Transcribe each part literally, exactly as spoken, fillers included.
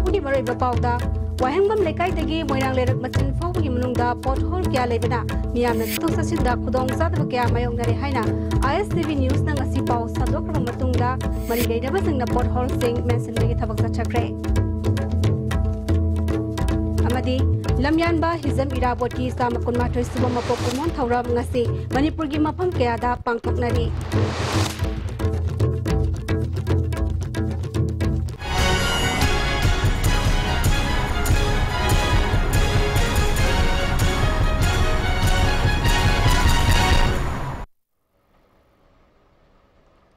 ꯃꯅꯤꯄꯨꯔꯒꯤ ꯃꯔꯨꯑꯣꯏꯕ ꯄꯥꯎꯗ, ꯋꯥꯍꯦꯡꯕꯝ ꯂꯩꯀꯥꯏꯗꯒꯤ ꯃꯣꯏꯔꯥꯡ ꯂꯩꯔꯛ ꯃꯆꯤꯟ ꯐꯥꯎꯕꯒꯤ ꯃꯅꯨꯡꯗ ꯄꯣꯠꯍꯣꯜ ꯀꯌꯥ ꯂꯩꯕꯅ ꯃꯤꯌꯥꯝꯅ ꯆꯠꯊꯣꯛ ꯆꯠꯁꯤꯟꯗ ꯈꯨꯗꯣꯡ ꯆꯥꯗꯕ ꯀꯌꯥ ꯃꯥꯌꯣꯛꯅꯔꯦ ꯍꯥꯏꯅ ꯑꯥꯏ ꯑꯦꯁ ꯇꯤ ꯚꯤ ꯅ꯭ꯌꯨꯁꯅ ꯉꯁꯤ ꯄꯥꯎ ꯁꯟꯗꯣꯛꯈ꯭ꯔꯕ ꯃꯇꯨꯡꯗ ꯃꯔꯤ ꯂꯩꯅꯕꯁꯤꯡꯅ ꯄꯣꯠꯍꯣꯜꯁꯤꯡ ꯃꯦꯟꯁꯤꯟꯕꯒꯤ ꯊꯕꯛ ꯆꯠꯊꯈ꯭ꯔꯦ꯫ ꯑꯃꯗꯤ ꯂꯝꯌꯥꯟꯕ ꯍꯤꯖꯝ ꯏꯔꯥꯕꯣꯠꯀꯤ ꯆꯥꯝꯃ ꯀꯨꯟꯃꯥꯊꯣꯏ ꯁꯨꯕ ꯃꯄꯣꯛ ꯀꯨꯝꯑꯣꯟ ꯊꯧꯔꯝ ꯉꯁꯤ ꯃꯅꯤꯄꯨꯔꯒꯤ ꯃꯐꯝ ꯀꯌꯥꯗ ꯄꯥꯡꯊꯣꯛꯅꯔꯤ꯫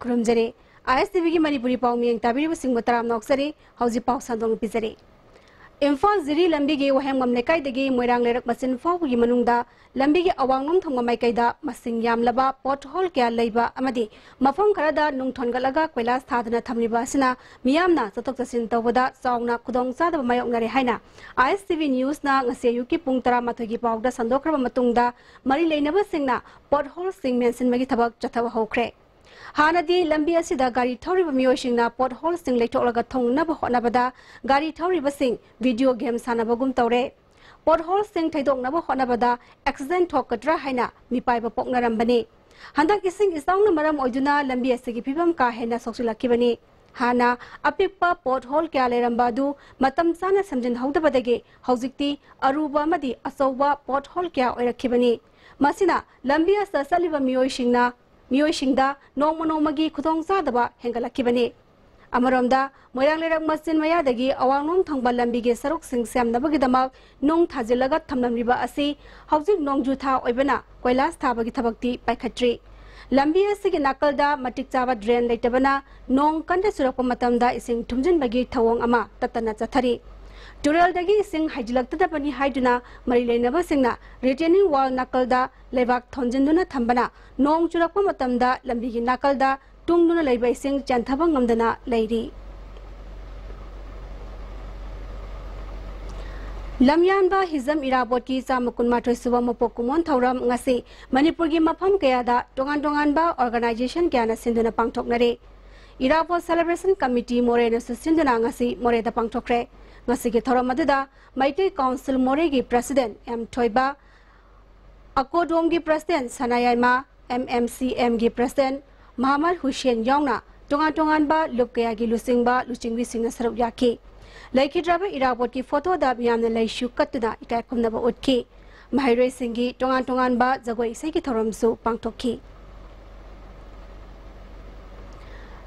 ꯈꯨꯔꯨꯝꯖꯔꯤ꯫ ꯑꯥꯏ ꯑꯦꯁ ꯇꯤ ꯚꯤꯒꯤ ꯃꯅꯤꯄꯨꯔꯤ ꯄꯥꯎ ꯃꯤꯌꯦꯡ ꯇꯥꯕꯤꯔꯤꯕꯁꯤꯡꯕꯨ ꯇꯔꯥꯝꯅ ꯑꯣꯛꯆꯔꯤ꯫ ꯍꯧꯖꯤꯛ ꯄꯥꯎ ꯁꯟꯗꯣꯛꯅ ꯄꯤꯖꯔꯤ꯫ ꯏꯝꯐꯥꯜ ꯖꯤꯔꯤ ꯂꯝꯕꯤꯒꯤ ꯋꯥꯍꯦꯡꯕꯝ ꯂꯩꯀꯥꯏꯗꯒꯤ ꯃꯣꯏꯔꯥꯡ ꯂꯩꯔꯛ ꯃꯆꯤꯟ ꯐꯥꯎꯕꯒꯤ ꯃꯅꯨꯡꯗ ꯂꯝꯕꯤꯒꯤ ꯑꯋꯥꯡꯂꯣꯝ ꯊꯪꯕ ꯃꯥꯏꯀꯩꯗ ꯃꯁꯤꯡ ꯌꯥꯝꯂꯕ ꯄꯣꯠꯍꯣꯜ ꯀꯌꯥ ꯂꯩꯕ ꯑꯃꯗꯤ ꯃꯐꯝ ꯈꯔꯗ ꯅꯨꯡ ꯊꯣꯟꯒꯠꯂꯒ ꯀꯣꯏꯂꯥꯁ ꯊꯥꯗꯨꯅ ꯊꯝꯂꯤꯕ ꯑꯁꯤꯅ ꯃꯤꯌꯥꯝꯅ ꯆꯠꯊꯣꯛ ꯆꯠꯁꯤꯟ ꯇꯧꯕꯗ ꯆꯥꯎꯅ ꯈꯨꯗꯣꯡꯆꯥꯗꯕ ꯃꯥꯌꯣꯛꯅꯔꯦ ꯍꯥꯏꯅ ꯑꯥꯏ ꯑꯦꯁ ꯇꯤ ꯚꯤ ꯅ꯭ꯌꯨꯁꯅ ꯉꯁꯤ ꯑꯌꯨꯛꯀꯤ ꯄꯨꯡ ꯇꯔꯥꯃꯥꯊꯣꯏꯒꯤ ꯄꯥꯎꯗ ꯁꯟꯗꯣꯛꯈ꯭ꯔꯕ ꯃꯇꯨꯡꯗ ꯃꯔꯤ ꯂꯩꯅꯕꯁꯤꯡꯅ ꯄꯣꯠꯍꯣꯜꯁꯤꯡ ꯃꯦꯟꯁꯤꯟꯕꯒꯤ ꯊꯕꯛ ꯆꯠꯊꯕ ꯍꯧꯈ꯭ꯔꯦ꯫ ꯍꯥꯟꯅꯗꯤ ꯂꯝꯕꯤ ꯑꯁꯤꯗ ꯒꯥꯔꯤ ꯊꯧꯔꯤꯕ ꯃꯤꯑꯣꯏꯁꯤꯡꯅ ꯄꯣꯠꯍꯣꯜꯁꯤꯡ ꯂꯩꯊꯣꯛꯂꯒ ꯊꯣꯡꯅꯕ ꯍꯣꯠꯅꯕꯗ ꯒꯥꯔꯤ ꯊꯧꯔꯤꯕꯁꯤꯡ ꯚꯤꯗꯤꯑꯣ ꯒꯦꯝ ꯁꯥꯟꯅꯕꯒꯨꯝ ꯇꯧꯔꯦ꯫ ꯄꯣꯠꯍꯣꯜꯁꯤꯡ ꯊꯩꯗꯣꯛꯅꯕ ꯍꯣꯠꯅꯕꯗ ꯑꯦꯛꯁꯤꯗꯦꯟ ꯊꯣꯛꯀꯗ꯭ꯔꯥ ꯍꯥꯏꯅ ꯃꯤꯄꯥꯏꯕ ꯄꯣꯛꯅꯔꯝꯕꯅꯤ꯫ ꯍꯟꯗꯛ ꯏꯁꯤꯡ ꯏꯆꯥꯎꯅ ꯃꯔꯝ ꯑꯣꯏꯗꯨꯅ ꯂꯝꯕꯤ ꯑꯁꯤꯒꯤ ꯐꯤꯕꯝ ꯀꯥ ꯍꯦꯟꯅ ꯁꯣꯛꯆꯤꯜꯂꯛꯈꯤꯕꯅꯤ꯫ ꯍꯥꯟꯅ ꯑꯄꯤꯛꯄ ꯄꯣꯠꯍꯣꯜ ꯀꯌꯥ ꯂꯩꯔꯝꯕ ꯑꯗꯨ ꯃꯇꯝ ꯆꯥꯅ ꯁꯦꯝꯖꯤꯟꯍꯧꯗꯕꯗꯒꯤ ꯍꯧꯖꯤꯛꯇꯤ ꯑꯔꯨꯕ ꯑꯃꯗꯤ ꯑꯆꯧꯕ ꯄꯣꯠꯍꯣꯜ ꯀꯌꯥ ꯑꯣꯏꯔꯛꯈꯤꯕꯅꯤ꯫ ꯃꯁꯤꯅ ꯂꯝꯕꯤ ꯑꯁꯤꯗ ꯆꯠꯂꯤꯕ ꯃꯤꯑꯣꯏꯁꯤꯡꯅ ꯃꯤꯑꯣꯏꯁꯤꯡꯗ ꯅꯣꯡꯃ ꯅꯣꯡꯃꯒꯤ ꯈꯨꯗꯣꯡꯆꯥꯗꯕ ꯍꯦꯟꯒꯠꯂꯛꯈꯤꯕꯅꯤ꯫ ꯑꯃꯔꯣꯝꯗ, ꯃꯣꯏꯔꯥꯡ ꯂꯩꯔꯛ ꯃꯆꯤꯟ ꯃꯌꯥꯗꯒꯤ ꯑꯋꯥꯡꯂꯣꯝ ꯊꯪꯕ ꯂꯝꯕꯤꯒꯤ ꯁꯔꯨꯛꯁꯤꯡ ꯁꯦꯝꯅꯕꯒꯤꯗꯃꯛ ꯅꯨꯡ ꯊꯥꯖꯤꯜꯂꯒ ꯊꯝꯂꯝꯂꯤꯕ ꯑꯁꯤ ꯍꯧꯖꯤꯛ ꯅꯣꯡꯖꯨ ꯊꯥ ꯑꯣꯏꯕꯅ ꯀꯣꯏꯂꯥꯁ ꯊꯥꯕꯒꯤ ꯊꯕꯛꯇꯤ ꯄꯥꯏꯈꯠꯇ꯭ꯔꯤ꯫ ꯂꯝꯕꯤ ꯑꯁꯤꯒꯤ ꯅꯥꯀꯜꯗ ꯃꯇꯤꯛ ꯆꯥꯕ ꯗ꯭ꯔꯦꯟ ꯂꯩꯇꯕꯅ ꯅꯣꯡ ꯀꯟꯅ ꯆꯨꯔꯛꯄ ꯃꯇꯝꯗ ꯏꯁꯤꯡ ꯊꯨꯝꯖꯤꯟꯕꯒꯤ ꯊꯧꯑꯣꯡ ꯑꯃ ꯇꯠꯇꯅ ꯆꯠꯊꯔꯤ꯫ ꯇꯨꯔꯦꯜꯗꯒꯤ ꯏꯁꯤꯡ ꯍꯩꯖꯤꯜꯂꯛꯇꯅꯕꯅꯤ ꯍꯥꯏꯗꯨꯅ ꯃꯔꯤ ꯂꯩꯅꯕꯁꯤꯡꯅ ꯔꯤꯇꯦꯅꯤꯡ ꯋꯥꯜ ꯅꯥꯀꯜꯗ ꯂꯩꯕꯥꯛ ꯊꯣꯟꯖꯤꯟꯗꯨꯅ ꯊꯝꯕꯅ ꯅꯣꯡ ꯆꯨꯔꯛꯄ ꯃꯇꯝꯗ ꯂꯝꯕꯤꯒꯤ ꯅꯥꯀꯜꯗ ꯇꯨꯡꯗꯨꯅ ꯂꯩꯕ ꯏꯁꯤꯡ ꯆꯦꯟꯊꯕ ꯉꯝꯗꯅ ꯂꯩꯔꯤ꯫ ꯂꯝꯌꯥꯟꯕ ꯍꯤꯖꯝ ꯏꯔꯥꯕꯣꯠꯀꯤ ꯆꯥꯝꯃ ꯀꯨꯟꯃꯥꯊꯣꯏ ꯁꯨꯕ ꯃꯄꯣꯛ ꯀꯨꯝꯑꯣꯟ ꯊꯧꯔꯝ ꯉꯁꯤ ꯃꯅꯤꯄꯨꯔꯒꯤ ꯃꯐꯝ ꯀꯌꯥꯗ ꯇꯣꯉꯥꯟ ꯇꯣꯉꯥꯟꯕ ꯑꯣꯔꯒꯅꯥꯏꯖꯦꯁꯟ ꯀꯌꯥꯅ ꯁꯤꯟꯗꯨꯅ ꯄꯥꯡꯊꯣꯛꯅꯔꯤ꯫ ꯏꯔꯥꯕꯣꯠ Celebration Committee ꯃꯣꯔꯦꯅꯁꯨ ꯁꯤꯟꯗꯨꯅ ꯉꯁꯤ ꯃꯣꯔꯦꯗ ꯄꯥꯡꯊꯣꯛꯈ꯭ꯔꯦ꯫ ꯉꯁꯤꯒꯤ ꯊꯧꯔꯝ ꯑꯗꯨꯗ ꯃꯩꯇꯩ Council ꯃꯣꯔꯦꯒꯤ President ꯑꯦꯝ ꯊꯣꯏꯕ, ꯑꯀꯣꯗꯣꯝꯒꯤ President ꯁꯅꯥꯌꯥꯏꯃ, ꯑꯦꯝ ꯑꯦꯝ ꯁꯤ ꯑꯦꯝꯒꯤ President ꯃꯍꯃꯗ ꯍꯨꯁꯦꯟ ꯌꯥꯎꯅ ꯇꯣꯉꯥꯟ ꯇꯣꯉꯥꯟꯕ ꯂꯨꯞ ꯀꯌꯥꯒꯤ ꯂꯨꯆꯤꯡꯕ ꯂꯨꯆꯤꯡꯕꯤꯁꯤꯡꯅ ꯁꯔꯨꯛ ꯌꯥꯈꯤ꯫ ꯂꯩꯈꯤꯗ꯭ꯔꯕ ꯏꯔꯥꯕꯣꯠꯀꯤ ꯐꯣꯇꯣꯗ ꯃꯤꯌꯥꯝꯅ ꯂꯩꯁꯨ ꯀꯠꯇꯨꯅ ꯏꯀꯥꯏ ꯈꯨꯝꯅꯕ ꯎꯠꯈꯤ꯫ ꯃꯍꯩꯔꯣꯏꯁꯤꯡꯒꯤ ꯇꯣꯉꯥꯟ ꯇꯣꯉꯥꯟꯕ ꯖꯒꯣꯏ ꯏꯁꯩꯒꯤ ꯊꯧꯔꯝꯁꯨ ꯄꯥꯡꯊꯣꯛꯈꯤ꯫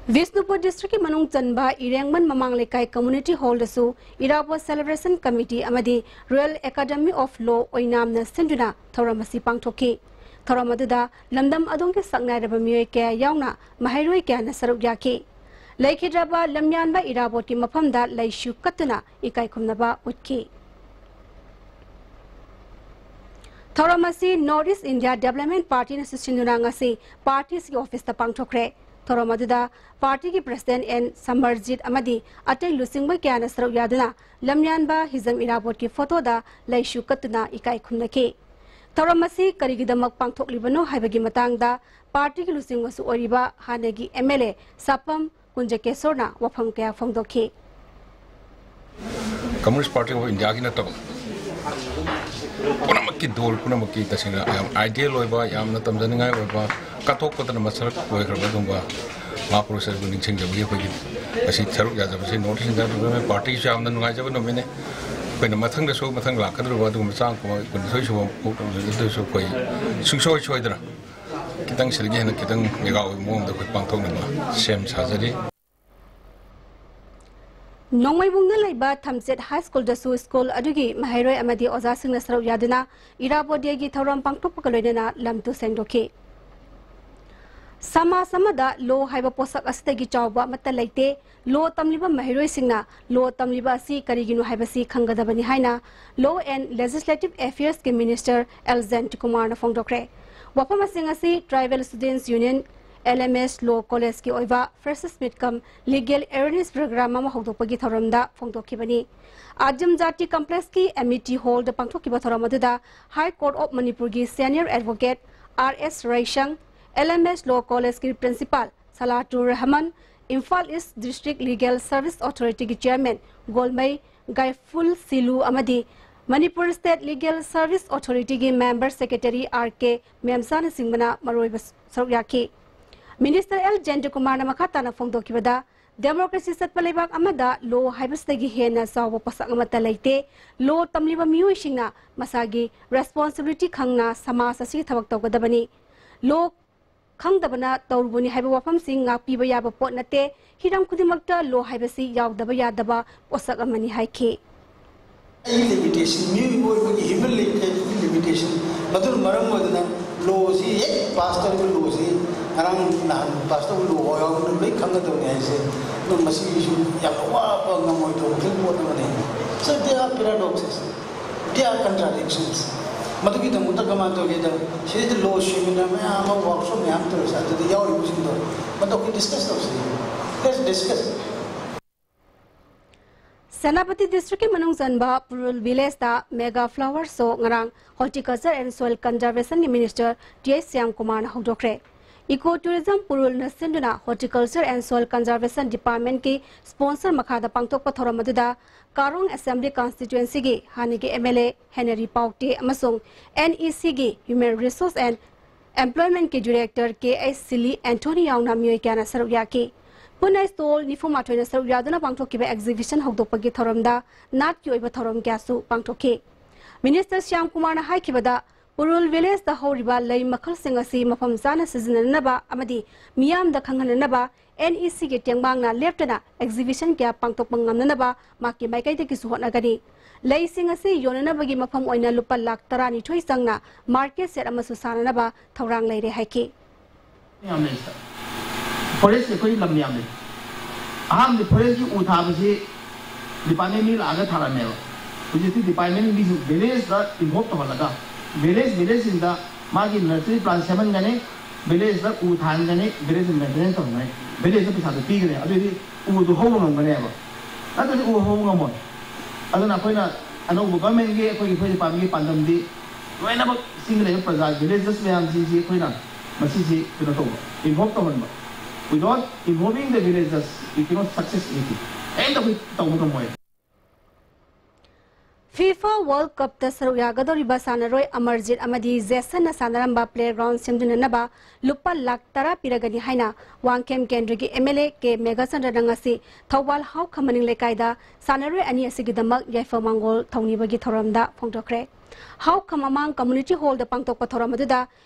ꯕꯤꯁꯅꯨꯄꯨꯔ Districtꯀꯤ ꯃꯅꯨꯡ ꯆꯟꯕ ꯏꯔꯦꯡꯕꯟ ꯃꯃꯥꯡ ꯂꯩꯀꯥꯏ Community Hallꯗꯁꯨ ꯏꯔꯥꯕꯣꯠ Celebration Committee ꯑꯃꯗꯤ Royal Academy of Law ꯑꯣꯏꯅꯥꯝꯅ ꯁꯤꯟꯗꯨꯅ ꯊꯧꯔꯝ ꯑꯁꯤ ꯄꯥꯡꯊꯣꯛꯈꯤ꯫ ꯊꯧꯔꯝ ꯑꯗꯨꯗ ꯂꯝꯗꯝ ꯑꯗꯣꯝꯒꯤ ꯁꯛꯅꯥꯏꯔꯕ ꯃꯤꯑꯣꯏ ꯀꯌꯥ ꯌꯥꯎꯅ ꯃꯍꯩꯔꯣꯏ ꯀꯌꯥꯅ ꯁꯔꯨꯛ ꯌꯥꯈꯤ꯫ ꯂꯩꯈꯤꯗ꯭ꯔꯕ ꯂꯝꯌꯥꯟꯕ ꯏꯔꯥꯕꯣꯠꯀꯤ ꯃꯐꯝꯗ ꯂꯩꯁꯨ ꯀꯠꯇꯨꯅ ꯏꯀꯥꯏ ꯈꯨꯝꯅꯕ ꯎꯠꯈꯤ꯫ ꯊꯧꯔꯝ ꯑꯁꯤ North East India Development Partyꯅꯁꯨ ꯁꯤꯟꯗꯨꯅ ꯉꯁꯤ partyꯁꯤꯒꯤ officeꯇ ꯄꯥꯡꯊꯣꯛꯈ꯭ꯔꯦ꯫ ꯊꯧꯔꯝ ꯑꯗꯨꯗ partyꯒꯤ President ꯑꯦꯟ ꯁꯃꯔꯖꯤꯠ ꯑꯃꯗꯤ ꯑꯇꯩ ꯂꯨꯆꯤꯡꯕ ꯀꯌꯥꯅ ꯁꯔꯨꯛ ꯌꯥꯗꯨꯅ ꯂꯝꯌꯥꯟꯕ ꯍꯤꯖꯝ ꯏꯔꯥꯕꯣꯠꯀꯤ ꯐꯣꯇꯣꯗ ꯂꯩꯁꯨ ꯀꯠꯇꯨꯅ ꯏꯀꯥꯏ ꯈꯨꯝꯅꯈꯤ꯫ ꯊꯧꯔꯝ ꯑꯁꯤ ꯀꯔꯤꯒꯤꯗꯃꯛ ꯄꯥꯡꯊꯣꯛꯂꯤꯕꯅꯣ ꯍꯥꯏꯕꯒꯤ ꯃꯇꯥꯡꯗ partyꯒꯤ ꯂꯨꯆꯤꯡꯕꯁꯨ ꯑꯣꯏꯔꯤꯕ ꯍꯥꯟꯅꯒꯤ ꯑꯦꯝ ꯑꯦꯜ ꯑꯦ ꯁꯥꯄꯝ ꯀꯨꯟꯖꯀꯦꯁꯣꯔꯅ ꯋꯥꯐꯝ ꯀꯌꯥ ꯐꯣꯡꯗꯣꯛꯈꯤ꯫ Communist Party of Indiaꯒꯤ ꯅꯠꯇꯕ ꯄꯨꯝꯅꯃꯛꯀꯤ, ꯗꯣꯜ ꯄꯨꯝꯅꯃꯛꯀꯤ ꯇꯁꯦꯡꯅ ꯌꯥꯝ ideal ꯑꯣꯏꯕ, ꯌꯥꯝꯅ ꯇꯝꯖꯅꯤꯡꯉꯥꯏ ꯑꯣꯏꯕ, ꯀꯠꯊꯣꯛꯄꯗꯅ ꯃꯁꯛ ꯑꯣꯏꯈ꯭ꯔꯕ ꯑꯗꯨꯒꯨꯝꯕ ꯃꯍꯥꯄꯨꯔꯨꯁ ꯑꯗꯨꯕꯨ ꯅꯤꯡꯁꯤꯡꯖꯕꯒꯤ ꯑꯩꯈꯣꯏꯒꯤ ꯉꯁꯤ ꯁꯔꯨꯛ ꯌꯥꯖꯕꯁꯤ North East India Development Partyꯒꯤꯁꯨ ꯌꯥꯝꯅ ꯅꯨꯡꯉꯥꯏꯖꯕ ꯅꯨꯃꯤꯠꯅꯤ꯫ ꯑꯩꯈꯣꯏꯅ ꯃꯊꯪꯗꯁꯨ, ꯃꯊꯪ ꯂꯥꯛꯀꯗꯧꯔꯤꯕ ꯑꯗꯨꯒꯨꯝꯕ ꯆꯥꯝ ꯀꯨꯟꯊꯣꯏ ꯁꯨꯕ ꯍꯧꯔꯛꯂꯤꯕ ꯑꯗꯨꯁꯨ ꯑꯩꯈꯣꯏ ꯁꯨꯡꯁꯣꯏ ꯁꯣꯏꯗꯅ ꯈꯤꯇꯪ ꯁꯤꯗꯒꯤ ꯍꯦꯟꯅ ꯈꯤꯇꯪ mega ꯑꯣꯏꯕ ꯃꯑꯣꯡꯗ ꯑꯩꯈꯣꯏ ꯄꯥꯡꯊꯣꯛꯅꯕ ꯁꯦꯝ ꯁꯥꯖꯔꯤ꯫ ꯅꯣꯡꯃꯩꯕꯨꯡꯗ ꯂꯩꯕ ꯊꯝꯆꯦꯠ High Schoolꯗꯁꯨ school ꯑꯗꯨꯒꯤ ꯃꯍꯩꯔꯣꯏ ꯑꯃꯗꯤ ꯑꯣꯖꯥꯁꯤꯡꯅ ꯁꯔꯨꯛ ꯌꯥꯗꯨꯅ ꯏꯔꯥꯕꯣꯠ Dayꯒꯤ ꯊꯧꯔꯝ ꯄꯥꯡꯊꯣꯛꯄꯒ ꯂꯣꯏꯅꯅ ꯂꯝ ꯇꯨ ꯁꯦꯡꯗꯣꯛꯈꯤ꯫ ꯁꯃꯥꯖ ꯑꯃꯗ ꯂꯣ ꯍꯥꯏꯕ ꯄꯣꯠꯁꯛ ꯑꯁꯤꯗꯒꯤ ꯆꯥꯎꯕ ꯑꯃꯠꯇ ꯂꯩꯇꯦ꯫ ꯂꯣ ꯇꯝꯂꯤꯕ ꯃꯍꯩꯔꯣꯏꯁꯤꯡꯅ ꯂꯣ ꯇꯝꯂꯤꯕ ꯑꯁꯤ ꯀꯔꯤꯒꯤꯅꯣ ꯍꯥꯏꯕꯁꯤ ꯈꯪꯒꯗꯕꯅꯤ ꯍꯥꯏꯅ Law and Legislative Affairsꯀꯤ Minister ꯑꯦꯜ ꯖꯌꯟꯇꯀꯨꯃꯥꯔꯅ ꯐꯣꯡꯗꯣꯛꯈ꯭ꯔꯦ꯫ ꯋꯥꯐꯝ ꯑꯁꯤꯡ ꯑꯁꯤ Tribal Students Union, L M S Law Collegeꯀꯤ ꯑꯣꯏꯕ Freshers Meet cum Legal Awareness Program ꯑꯃ ꯍꯧꯗꯣꯛꯄꯒꯤ ꯊꯧꯔꯝꯗ ꯐꯣꯡꯗꯣꯛꯈꯤꯕꯅꯤ꯫ ꯑꯥꯗꯤꯝ ꯖꯥꯇꯤ Complexꯀꯤ Amity Hallꯗ ꯄꯥꯡꯊꯣꯛꯈꯤꯕ ꯊꯧꯔꯝ ꯑꯗꯨꯗ High Court of Manipurꯒꯤ Senior Advocate R S Reisang, L M S Law Collegeꯀꯤ Principal Salatur Rahman, Imphal east district legal services ꯑꯣꯊꯣꯔꯤꯇꯤꯒꯤ ꯆꯤꯌꯔꯃꯦꯟ ꯒꯣꯜꯃꯩ ꯒꯥꯏꯐꯨꯜ ꯁꯤꯂꯨ ꯑꯃꯗꯤ ꯃꯅꯤꯄꯨꯔ ꯁ꯭ꯇꯦꯠ ꯂꯤꯒꯦꯜ ꯁꯔꯚꯤꯁ ꯑꯣꯊꯣꯔꯤꯇꯤꯒꯤ ꯃꯦꯝꯕꯔ ꯁꯦꯀ꯭ꯔꯦꯇꯔꯤ ꯑꯥꯔ ꯀꯦ ꯃꯦꯝꯆꯥꯅꯆꯤꯡꯕꯅ ꯃꯔꯨꯑꯣꯏꯕ ꯁꯔꯨꯛ ꯌꯥꯈꯤ꯫ ꯃꯤꯅꯤꯁꯇꯔ ꯑꯦꯜ ꯖꯌꯟꯇꯀꯨꯃꯥꯔꯅ ꯃꯈꯥ ꯇꯥꯅ ꯐꯣꯡꯗꯣꯛꯈꯤꯕꯗ, ꯗꯦꯃꯣꯀ꯭ꯔꯦꯁꯤ ꯆꯠꯄ ꯂꯩꯕꯥꯛ ꯑꯃꯗ ꯂꯣ ꯍꯥꯏꯕꯁꯤꯗꯒꯤ ꯍꯦꯟꯅ ꯆꯥꯎꯕ ꯄꯣꯠꯁꯛ ꯑꯃꯠꯇ ꯂꯩꯇꯦ꯫ ꯂꯣ ꯇꯝꯂꯤꯕ ꯃꯤꯑꯣꯏꯁꯤꯡꯅ ꯃꯁꯥꯒꯤ ꯔꯦꯁꯄꯣꯟꯁꯤꯕꯤꯂꯤꯇꯤ ꯈꯪꯅ ꯁꯃꯥꯖ ꯑꯁꯤꯒꯤ ꯊꯕꯛ ꯇꯧꯒꯗꯕꯅꯤ꯫ ꯂꯣ ꯈꯪꯗꯕꯅ ꯇꯧꯔꯨꯕꯅꯤ ꯍꯥꯏꯕ ꯋꯥꯐꯝꯁꯤꯡ ꯉꯥꯛꯄꯤꯕ ꯌꯥꯕ ꯄꯣꯠ ꯅꯠꯇꯦ꯫ ꯍꯤꯔꯝ ꯈꯨꯗꯤꯡꯃꯛꯇ ꯂꯣ ꯍꯥꯏꯕꯁꯤ ꯌꯥꯎꯗꯕ ꯌꯥꯗꯕ ꯄꯣꯠꯁꯛ ꯑꯃꯅꯤ ꯍꯥꯏꯈꯤ꯫ ꯑꯩꯒꯤ ꯂꯤꯃꯤꯇꯦꯁꯟ, ꯃꯤꯑꯣꯏꯕ ꯑꯣꯏꯕꯒꯤ ꯍ꯭ꯌꯨꯃꯦꯟ ꯂꯤꯃꯤꯇꯦꯁꯟ, ꯃꯗꯨꯅ ꯃꯔꯝ ꯑꯣꯏꯗꯅ ꯂꯣꯁꯤ ꯍꯦꯛ ꯄꯥꯁ ꯇꯧꯔꯤꯕ ꯂꯣꯁꯤ ꯉꯔꯥꯡ ꯅꯍꯥꯟ ꯄꯥꯁ ꯇꯧꯕ ꯂꯣ ꯌꯥꯎꯕꯅ ꯂꯣꯏ ꯈꯪꯒꯗꯕꯅꯤ ꯍꯥꯏꯁꯦ꯫ ꯑꯗꯨ ꯃꯁꯤꯒꯤꯁꯨ ꯌꯥꯝꯅ ꯋꯥꯕ ꯉꯝꯃꯣꯏꯗꯧꯕ ꯄꯣꯠ ꯑꯃꯅꯤ꯫ So there are paradoxes, there are contradictions. ꯃꯗꯨꯒꯤꯗꯃꯛꯇ ꯀꯃꯥꯏꯅ ꯇꯧꯒꯦꯗ, ꯁꯤꯗ ꯂꯣ ꯁꯦꯃꯤꯅꯥꯔ ꯃꯌꯥꯝ ꯑꯃ, ꯋꯥꯔꯛꯁꯣꯞ ꯃꯌꯥꯝ ꯇꯧꯔꯤꯁꯦ, ꯑꯗꯨꯗ ꯌꯥꯎꯔꯤꯕꯁꯤꯡꯗꯣ ꯃꯗꯨ ꯑꯩꯈꯣꯏ ꯗꯤꯁꯀꯁ ꯇꯧꯁꯤ꯫ Let's discuss. ꯁꯦꯅꯥꯄꯇꯤ ꯗꯤꯁꯇ꯭ꯔꯤꯛꯀꯤ ꯃꯅꯨꯡ ꯆꯟꯕ ꯄꯨꯔꯨꯜ ꯚꯤꯂꯦꯖꯇ ꯃꯦꯒꯥ ꯐ꯭ꯂꯥꯋꯔ ꯁꯣ ꯉꯔꯥꯡ ꯍꯣꯔꯇꯤꯀꯜꯆꯔ ꯑꯦꯟ ꯁꯣꯏꯜ ꯀꯟꯖꯔꯚꯦꯁꯟꯒꯤ ꯃꯤꯅꯤꯁꯇꯔ ꯇꯤ ꯑꯩꯆ ꯁ꯭ꯌꯥꯝꯀꯨꯃꯥꯔꯅ ꯍꯧꯗꯣꯛꯈ꯭ꯔꯦ꯫ ꯏꯀꯣ ꯇꯨꯔꯤꯖꯝ ꯄꯨꯔꯨꯜꯅ ꯁꯤꯟꯗꯨꯅ ꯍꯣꯔꯇꯤꯀꯜꯆꯔ ꯑꯦꯟ ꯁꯣꯏꯜ ꯀꯟꯖꯔꯚꯦꯁꯟ ꯗꯤꯄꯥꯔꯠꯃꯦꯟꯠꯀꯤ ꯁ꯭ꯄꯣꯟꯁꯔ ꯃꯈꯥꯗ ꯄꯥꯡꯊꯣꯛꯄ ꯊꯧꯔꯝ ꯑꯗꯨꯗ ꯀꯥꯔꯣꯡ ꯑꯦꯁꯦꯝꯕ꯭ꯂꯤ ꯀꯟꯁꯇꯤꯇ꯭ꯋꯦꯟꯁꯤꯒꯤ ꯍꯥꯟꯅꯒꯤ M L A Henry Paote ꯑꯃꯁꯨꯡ ꯑꯦꯟ ꯏ ꯁꯤꯒꯤ ꯍ꯭ꯌꯨꯃꯦꯟ ꯔꯤꯁꯣꯔꯁ ꯑꯦꯟ ꯑꯦꯝꯄ꯭ꯂꯣꯏꯃꯦꯟꯠꯀꯤ director K H Shili Anthony ꯌꯥꯎꯅ ꯃꯤꯑꯣꯏ ꯀꯌꯥꯅ ꯁꯔꯨꯛ ꯌꯥꯈꯤ꯫ ꯄꯨꯟꯅ ꯁ꯭ꯇꯣꯜ ꯅꯤꯐꯨ ꯃꯥꯊꯣꯏꯅ ꯁꯔꯨꯛ ꯌꯥꯗꯨꯅ ꯄꯥꯡꯊꯣꯛꯈꯤꯕ ꯑꯦꯛꯖꯤꯕꯤꯁꯟ ꯍꯧꯗꯣꯛꯄꯒꯤ ꯊꯧꯔꯝꯗ ꯅꯥꯠꯀꯤ ꯑꯣꯏꯕ ꯊꯧꯔꯝ ꯀꯌꯥꯁꯨ ꯄꯥꯡꯊꯣꯛꯈꯤ꯫ ꯃꯤꯅꯤꯁꯇꯔ ꯁ꯭ꯌꯥꯝ ꯀꯨꯃꯥꯔꯅ ꯍꯥꯏꯈꯤꯕꯗ, ꯎꯔꯨꯜ ꯚꯤꯂꯦꯖꯇ ꯍꯧꯔꯤꯕ ꯂꯩ ꯃꯈꯜꯁꯤꯡ ꯑꯁꯤ ꯃꯐꯝ ꯆꯥꯅ ꯁꯤꯖꯤꯟꯅꯅꯕ ꯑꯃꯗꯤ ꯃꯤꯌꯥꯝꯗ ꯈꯪꯍꯟꯅꯅꯕ ꯑꯦꯟ ꯏ ꯁꯤꯒꯤ ꯇꯦꯡꯕꯥꯡꯅ ꯂꯦꯞꯇꯅ ꯑꯦꯛꯖꯤꯕꯤꯁꯟ ꯀꯌꯥ ꯄꯥꯡꯊꯣꯛꯄ ꯉꯝꯅꯅꯕ ꯃꯍꯥꯛꯀꯤ ꯃꯥꯏꯀꯩꯗꯒꯤꯁꯨ ꯍꯣꯠꯅꯒꯅꯤ꯫ ꯂꯩꯁꯤꯡ ꯑꯁꯤ ꯌꯣꯟꯅꯅꯕꯒꯤ ꯃꯐꯝ ꯑꯣꯏꯅ ꯂꯨꯄꯥ ꯂꯥꯈ ꯇꯔꯥꯅꯤꯊꯣꯏ ꯆꯪꯅ ꯃꯥꯔꯀꯦꯠ ꯁꯦꯠ ꯑꯃꯁꯨ ꯁꯥꯅꯅꯕ ꯊꯧꯔꯥꯡ ꯂꯩꯔꯦ ꯍꯥꯏꯈꯤ꯫ ꯌꯥꯝ ꯂꯩ ꯁꯤꯗ꯫ ꯐꯣꯔꯦꯁ ꯑꯩꯈꯣꯏ ꯂꯝ ꯌꯥꯝ ꯂꯩ꯫ ꯑꯍꯥꯟꯕꯗꯤ ꯐꯣꯔꯦꯁꯀꯤ ꯎ ꯊꯥꯕꯁꯤ ꯗꯤꯄꯥꯔꯠꯃꯦꯟ ꯃꯤ ꯂꯥꯛꯑꯒ ꯊꯥꯔꯝꯃꯦꯕ꯫ ꯍꯧꯖꯤꯛꯇꯤ ꯗꯤꯄꯥꯔꯠꯃꯦꯟ ꯃꯤꯁꯤꯡ ꯚꯤꯂꯦꯖꯇ ꯏꯟꯚꯣꯜꯕ ꯇꯧꯍꯜꯂꯒ, ꯚꯤꯂꯦꯖ, ꯚꯤꯂꯦꯖꯁꯤꯡꯗ ꯃꯥꯒꯤ ꯅꯔꯁꯔꯤ ꯄ꯭ꯂꯥꯟ ꯁꯦꯝꯍꯟꯒꯅꯤ, ꯚꯤꯂꯦꯖꯇ ꯎ ꯊꯥꯍꯟꯒꯅꯤ, ꯚꯤꯂꯦꯖ ꯃꯦꯟꯇꯦꯅꯦꯟꯁ ꯇꯧꯍꯟꯒꯅꯤ, ꯚꯤꯂꯦꯖꯇ ꯄꯩꯁꯥꯗꯨ ꯄꯤꯒꯅꯤ, ꯑꯗꯨꯑꯣꯏꯗꯤ ꯎꯗꯨ ꯍꯧꯕ ꯉꯝꯒꯅꯦꯕ꯫ ꯅꯠꯇ꯭ꯔꯗꯤ ꯎ ꯍꯧꯕ ꯉꯝꯃꯣꯏ꯫ ꯑꯗꯨꯅ ꯑꯩꯈꯣꯏꯅ ꯑꯅꯧꯕ ꯒꯚꯔꯟꯃꯦꯟꯠꯀꯤ, ꯑꯩꯈꯣꯏꯒꯤ ꯐꯣꯔꯦꯁ ꯗꯤꯄꯥꯔꯠꯃꯦꯟꯠꯀꯤ ꯄꯥꯟꯗꯝꯗꯤ ꯂꯣꯏꯅꯃꯛ ꯆꯤꯡꯗ ꯂꯩꯕ ꯄ꯭ꯔꯖꯥ, ꯚꯤꯂꯦꯖꯦꯁ ꯃꯌꯥꯝꯁꯤꯡꯁꯤ ꯑꯩꯈꯣꯏꯅ ꯃꯁꯤꯁꯤ ꯀꯩꯅꯣ ꯇꯧꯕ, ꯏꯟꯚꯣꯜꯕ ꯇꯧꯍꯟꯕ꯫ Without involving the villagers, we cannot success anything. ꯑꯩ ꯇꯧꯕ ꯇꯧꯕ ꯉꯝꯃꯣꯏ꯫ FIFA World Cup ꯇ ꯁꯔꯨꯛ ꯌꯥꯒꯗꯧꯔꯤꯕ ꯁꯥꯟꯅꯔꯣꯏ ꯑꯃꯔꯖꯤꯠ ꯑꯃꯗꯤ ꯖꯦꯁꯟꯅ ꯁꯥꯟꯅꯔꯝꯕ playground ꯁꯦꯝꯖꯤꯟꯅꯅꯕ ꯂꯨꯄꯥ ꯂꯥꯈ ꯇꯔꯥ ꯄꯤꯔꯒꯅꯤ ꯍꯥꯏꯅ ꯋꯥꯡꯈꯦꯝ ꯀꯦꯟꯗ꯭ꯔꯒꯤ MLA ꯀꯦ ꯃꯦꯘꯆꯟꯗ꯭ꯔꯅ ꯉꯁꯤ ꯊꯧꯕꯥꯜ ꯍꯥꯎꯈꯝ ꯃꯅꯤꯡ ꯂꯩꯀꯥꯏꯗ ꯁꯥꯟꯅꯔꯣꯏ ꯑꯅꯤ ꯑꯁꯤꯒꯤꯗꯃꯛ ꯌꯥꯏꯐ ꯃꯥꯡꯒꯣꯜ ꯊꯧꯅꯤꯕꯒꯤ ꯊꯧꯔꯝꯗ ꯐꯣꯡꯗꯣꯛꯈ꯭ꯔꯦ꯫ ꯍꯥꯎꯈꯝ ꯃꯃꯥꯡ community hall ꯗ ꯄꯥꯡꯊꯣꯛꯄ ꯊꯧꯔꯝ ꯑꯗꯨꯗ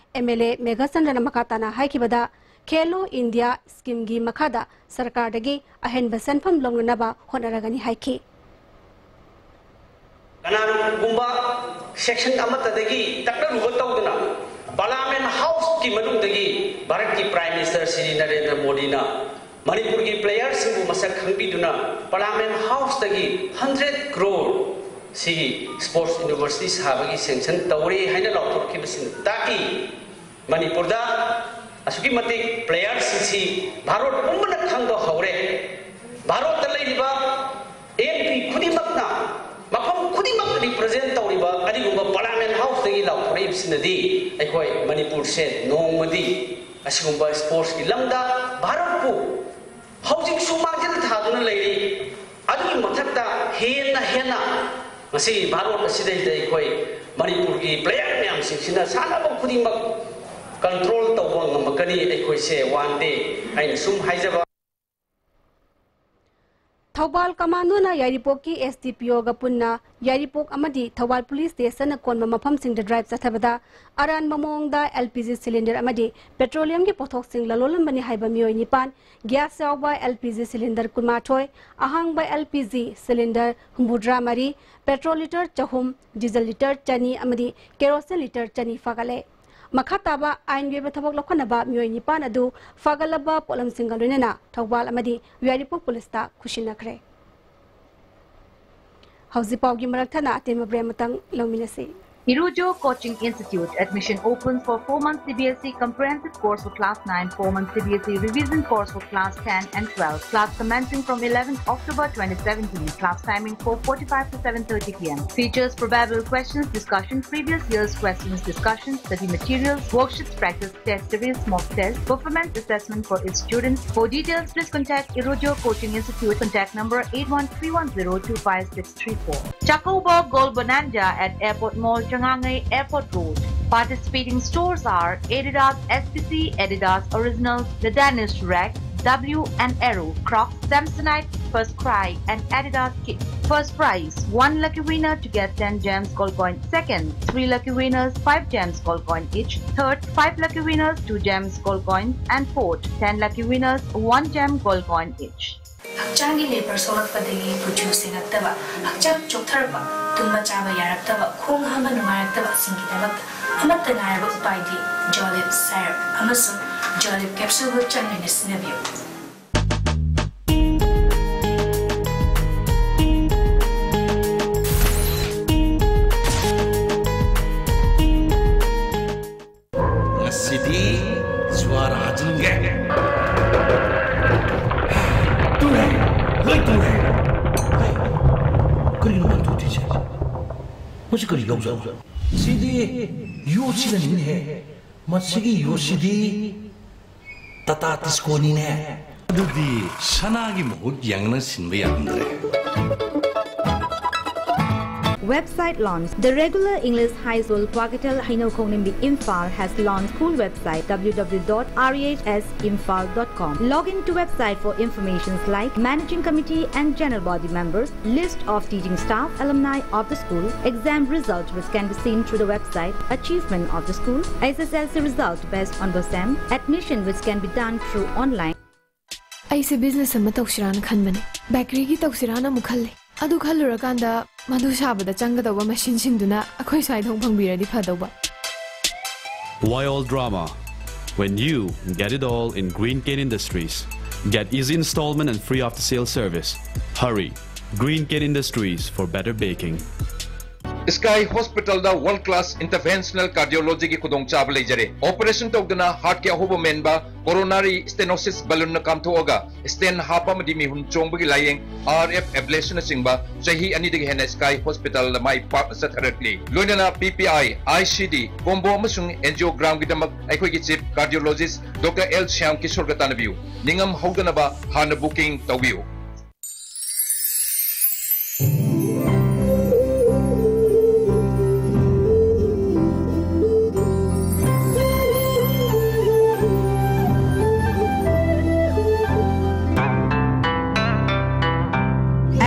MLA ꯃꯦꯘꯆꯟꯗ꯭ꯔꯅ ꯃꯈꯥ ꯇꯥꯅ ꯍꯥꯏꯈꯤꯕꯗ, ꯈꯦꯂꯣ ꯏꯟꯗꯤꯌꯥ scheme ꯒꯤ ꯃꯈꯥꯗ ꯁꯔꯀꯥꯔꯗꯒꯤ ꯑꯍꯦꯟꯕ ꯁꯦꯟꯐꯝ ꯂꯧꯅꯅꯕ ꯍꯣꯠꯅꯔꯒꯅꯤ ꯍꯥꯏꯈꯤ꯫ ꯀꯅꯥꯒꯨꯝꯕ section ꯑꯃꯠꯇꯗꯒꯤ ꯇꯛꯅꯔꯨꯕ ꯇꯧꯗꯅ Parliament House ꯀꯤ ꯃꯅꯨꯡꯗꯒꯤ ꯚꯥꯔꯠꯀꯤ Prime Minister ꯁ꯭ꯔꯤ ꯅꯔꯦꯟꯗ꯭ꯔ ꯃꯣꯗꯤꯅ ꯃꯅꯤꯄꯨꯔꯒꯤ player ꯁꯤꯡꯕꯨ ꯃꯁꯛ ꯈꯪꯕꯤꯗꯨꯅ Parliament House ꯇꯒꯤ hundred crore ꯁꯤꯒꯤ sports university ꯁꯥꯕꯒꯤ sanction ꯇꯧꯔꯦ ꯍꯥꯏꯅ ꯂꯥꯎꯊꯣꯛꯈꯤꯕꯁꯤꯅ ꯇꯥꯛꯏ, ꯃꯅꯤꯄꯨꯔꯗ ꯑꯁꯨꯛꯀꯤ ꯃꯇꯤꯛ player ꯁꯤꯡꯁꯤ ꯚꯥꯔꯠ ꯄꯨꯝꯕꯅ ꯈꯪꯕ ꯍꯧꯔꯦ꯫ ꯚꯥꯔꯠꯇ ꯂꯩꯔꯤꯕ MP ꯈꯨꯗꯤꯡꯃꯛꯅ, ꯃꯐꯝ ꯈꯨꯗꯤꯡꯃꯛ represent ꯇꯧꯔꯤꯕ ꯑꯗꯨꯒꯨꯝꯕ Parliament House ꯇꯒꯤ ꯂꯥꯎꯊꯣꯔꯛꯏꯕꯁꯤꯅꯗꯤ ꯑꯩꯈꯣꯏ ꯃꯅꯤꯄꯨꯔꯁꯦ ꯅꯣꯡꯃꯗꯤ ꯑꯁꯤꯒꯨꯝꯕ sports ꯀꯤ ꯂꯝꯗ ꯚꯥꯔꯠꯄꯨ ꯍꯧꯖꯤꯛꯁꯨ ꯃꯥꯡꯖꯤꯜ ꯊꯥꯗꯨꯅ ꯂꯩꯔꯤ꯫ ꯑꯗꯨꯒꯤ ꯃꯊꯛꯇ ꯍꯦꯟꯅ ꯍꯦꯟꯅ ꯉꯁꯤ ꯚꯥꯔꯠ ꯑꯁꯤꯗꯩꯗ ꯑꯩꯈꯣꯏ ꯃꯅꯤꯄꯨꯔꯒꯤ player ꯃꯌꯥꯝꯁꯤꯡꯁꯤꯅ ꯁꯥꯟꯅꯕ ꯈꯨꯗꯤꯡꯃꯛ control ꯇꯧꯕ ꯉꯝꯃꯛꯀꯅꯤ ꯑꯩꯈꯣꯏꯁꯦ one day ꯍꯥꯏꯅ ꯁꯨꯝ ꯍꯥꯏꯖꯕ꯫ ꯊꯧꯕꯥꯜ commando ꯅ ꯌꯥꯏꯔꯤꯄꯣꯛꯀꯤ SDPO ꯒ ꯄꯨꯟꯅ ꯌꯥꯏꯔꯤꯄꯣꯛ ꯑꯃꯗꯤ ꯊꯧꯕꯥꯜ police station ꯅ ꯀꯣꯟꯕ ꯃꯐꯝꯁꯤꯡꯗ drive ꯆꯠꯊꯕꯗ ꯑꯔꯥꯟꯕ ꯃꯑꯣꯡꯗ LPG cylinder ꯑꯃꯗꯤ petroleum ꯒꯤ ꯄꯣꯠꯊꯣꯛꯁꯤꯡ ꯂꯂꯣꯜꯂꯝꯕꯅꯤ ꯍꯥꯏꯕ ꯃꯤꯑꯣꯏ ꯅꯤꯄꯥꯟ, gas ꯌꯥꯎꯕ LPG cylinder ꯀꯨꯟꯃꯥꯊꯣꯏ, ꯑꯍꯥꯡꯕ LPG cylinder ꯍꯨꯝꯐꯨꯇꯔꯥ ꯃꯔꯤ, petrol litre ꯆꯍꯨꯝ, diesel litre ꯆꯅꯤ ꯑꯃꯗꯤ kerosene litre ꯆꯅꯤ ꯐꯥꯒꯠꯂꯦ꯫ ꯃꯈꯥ ꯇꯥꯕ ꯑꯥꯏꯟꯒꯤ ꯑꯣꯏꯕ ꯊꯕꯛ ꯂꯧꯈꯠꯅꯕ ꯃꯤꯑꯣꯏ ꯅꯤꯄꯥꯟ ꯑꯗꯨ ꯐꯥꯒꯠꯂꯕ ꯄꯣꯠꯂꯝꯁꯤꯡꯒ ꯂꯣꯏꯅꯅ ꯊꯧꯕꯥꯜ ꯑꯃꯗꯤ ꯌꯥꯏꯔꯤꯄꯣꯛ police ꯇ ꯈꯨꯠꯁꯤꯟꯅꯈ꯭ꯔꯦ꯫ ꯍꯧꯖꯤꯛ ꯄꯥꯎꯒꯤ ꯃꯔꯛ ꯊꯠꯅ ꯑꯇꯦꯟꯕ break ꯑꯃꯇꯪ ꯂꯧꯃꯤꯟꯅꯁꯤ꯫ Irujo Coaching Institute. Admission open for four months C B S E comprehensive course for class nine, four months C B S E revision course for class ten and twelve. Class commencing from eleventh October twenty seventeen. Class timing four forty-five to seven thirty p m. Features: probable questions discussion, previous year's questions discussion, study materials, worksheets, practice test series, mock test, performance assessment for each student. For details, please contact Irujo Coaching Institute. Contact number eight one three one zero two five six three four. Chacoba Gold Bonanza at Airport Mall, Changangei Airport Road. Participating stores are Adidas S P C, Adidas Original, The Danish Rack, W and Arrow, Crocs, Samsonite, First Cry, and Adidas Kids. First prize, one lucky winner to get ten gems gold coin. Second, three lucky winners, five gems gold coin each. Third, five lucky winners, two gems gold coin. And fourth, ten lucky winners, one gem gold coin each. ꯍꯛꯆꯥꯡꯒꯤ labour ꯁꯣꯛꯂꯛꯄꯗꯒꯤ ꯀꯨꯆꯨ ꯁꯦꯡꯉꯛꯇꯕ, ꯍꯛꯆꯥꯡ ꯆꯣꯛꯊꯔꯛꯄ, ꯇꯨꯝꯕ ꯆꯥꯕ ꯌꯥꯔꯛꯇꯕ, ꯈꯣꯡ ꯍꯥꯝꯕ ꯅꯨꯡꯉꯥꯏꯔꯛꯇꯕꯁꯤꯡꯒꯤꯗꯃꯛꯇ ꯑꯃꯠꯇ ꯉꯥꯏꯔꯕ ꯎꯄꯥꯏꯗꯤ ꯖꯣꯂꯤꯞ ꯁꯥꯏꯔꯞ ꯑꯃꯁꯨꯡ ꯖꯣꯂꯤꯞ ꯀꯦꯞꯁꯨꯜꯕꯨ ꯆꯥꯡ ꯅꯥꯏꯅ ꯁꯤꯖꯤꯟꯅꯕꯤꯌꯨ꯫ ꯉꯁꯤꯗꯤ ꯖ꯭ꯋꯥꯔ ꯍꯥꯖꯤꯟꯒꯦ꯫ ꯇꯨꯔꯦ! ꯂꯣꯏ ꯇꯨꯔꯦ! ꯍꯩ, ꯀꯔꯤꯅꯣ ꯃꯥꯅ ꯇꯨꯗ꯭ꯔꯤꯁꯦ? ꯃꯁꯤ ꯀꯔꯤ ꯂꯧꯖꯥꯠꯅꯣ? ꯁꯤꯗꯤ ꯌꯣꯠꯁꯤꯅꯅꯤꯅꯦꯍꯦ꯫ ꯃꯁꯤꯒꯤ ꯌꯣꯠꯁꯤꯗꯤ ꯇꯥꯇꯥ ꯇꯤꯁꯀꯣꯅꯤꯅꯦ꯫ ꯑꯗꯨꯗꯤ ꯁꯅꯥꯒꯤ ꯃꯍꯨꯠ ꯌꯥꯡꯅ ꯁꯤꯟꯕ ꯌꯥꯔꯝꯗ꯭ꯔꯦ꯫ Website launch. The regular English High School, Kwakitel, Hainoukhongnim, Imphal has launched school website w w w dot r h s imphal dot com. Log in to website for informations like managing committee and general body members, list of teaching staff, alumni of the school, exam result which can be seen through the website, achievement of the school, S S L C result based on BOSEM, admission which can be done through online. ꯑꯩꯁꯦ business ꯑꯃ ꯇꯧꯁꯤꯔꯥꯅ ꯈꯟꯕꯅꯦ꯫ ꯕꯦꯀꯔꯤꯒꯤ ꯇꯧꯁꯤꯔꯥꯅ ꯑꯃꯨꯛ ꯈꯜꯂꯦ꯫ ꯑꯗꯨ ꯈꯜꯂꯨꯔꯀꯥꯟꯗ ꯃꯗꯨ ꯁꯥꯕꯗ ꯆꯪꯒꯗꯧꯕ ꯃꯦꯁꯤꯟꯁꯤꯡꯗꯨꯅ ꯑꯩꯈꯣꯏ ꯁ꯭ꯋꯥꯏꯗ ꯑꯃꯨꯛ ꯐꯪꯕꯤꯔꯗꯤ ꯐꯗꯧꯕ꯫ Why all drama when you get it all in Green Cane Industries? Get easy installment and free after-sale service. Hurry! Green Cane Industries for better baking. Sky Hospitalꯗ world class interventional cardiologyꯒꯤ ꯈꯨꯗꯣꯡꯆꯥꯕ ꯂꯩꯖꯔꯦ꯫ Operation ꯇꯧꯗꯅ heartꯀꯤ ꯑꯍꯣꯕ ꯃꯦꯟꯕ, coronary stenosis balloonꯅ ꯀꯥꯝꯊꯣꯛꯑꯒ stent ꯍꯥꯞꯄ ꯑꯃꯗꯤ ꯃꯤꯍꯨꯟ ꯆꯣꯡꯕꯒꯤ ꯂꯥꯌꯦꯡ, RF ablationꯅꯆꯤꯡꯕ ꯆꯍꯤ ꯑꯅꯤꯗꯒꯤ ꯍꯦꯟꯅ Sky Hospitalꯗ ꯃꯥꯏ ꯄꯥꯛꯅ ꯆꯠꯊꯔꯛꯂꯤ꯫ ꯂꯣꯏꯅꯅ PPI, ICD, combo ꯑꯃꯁꯨꯡ angiogramꯒꯤꯗꯃꯛ ꯑꯩꯈꯣꯏꯒꯤ chief cardiologist Doctor L Shyam ꯀꯤꯁꯣꯔꯒ ꯇꯥꯟꯅꯕꯤꯌꯨ꯫ ꯅꯤꯡꯉꯝ ꯍꯧꯗꯅꯕ ꯍꯥꯟꯅ booking ꯇꯧꯕꯤꯌꯨ꯫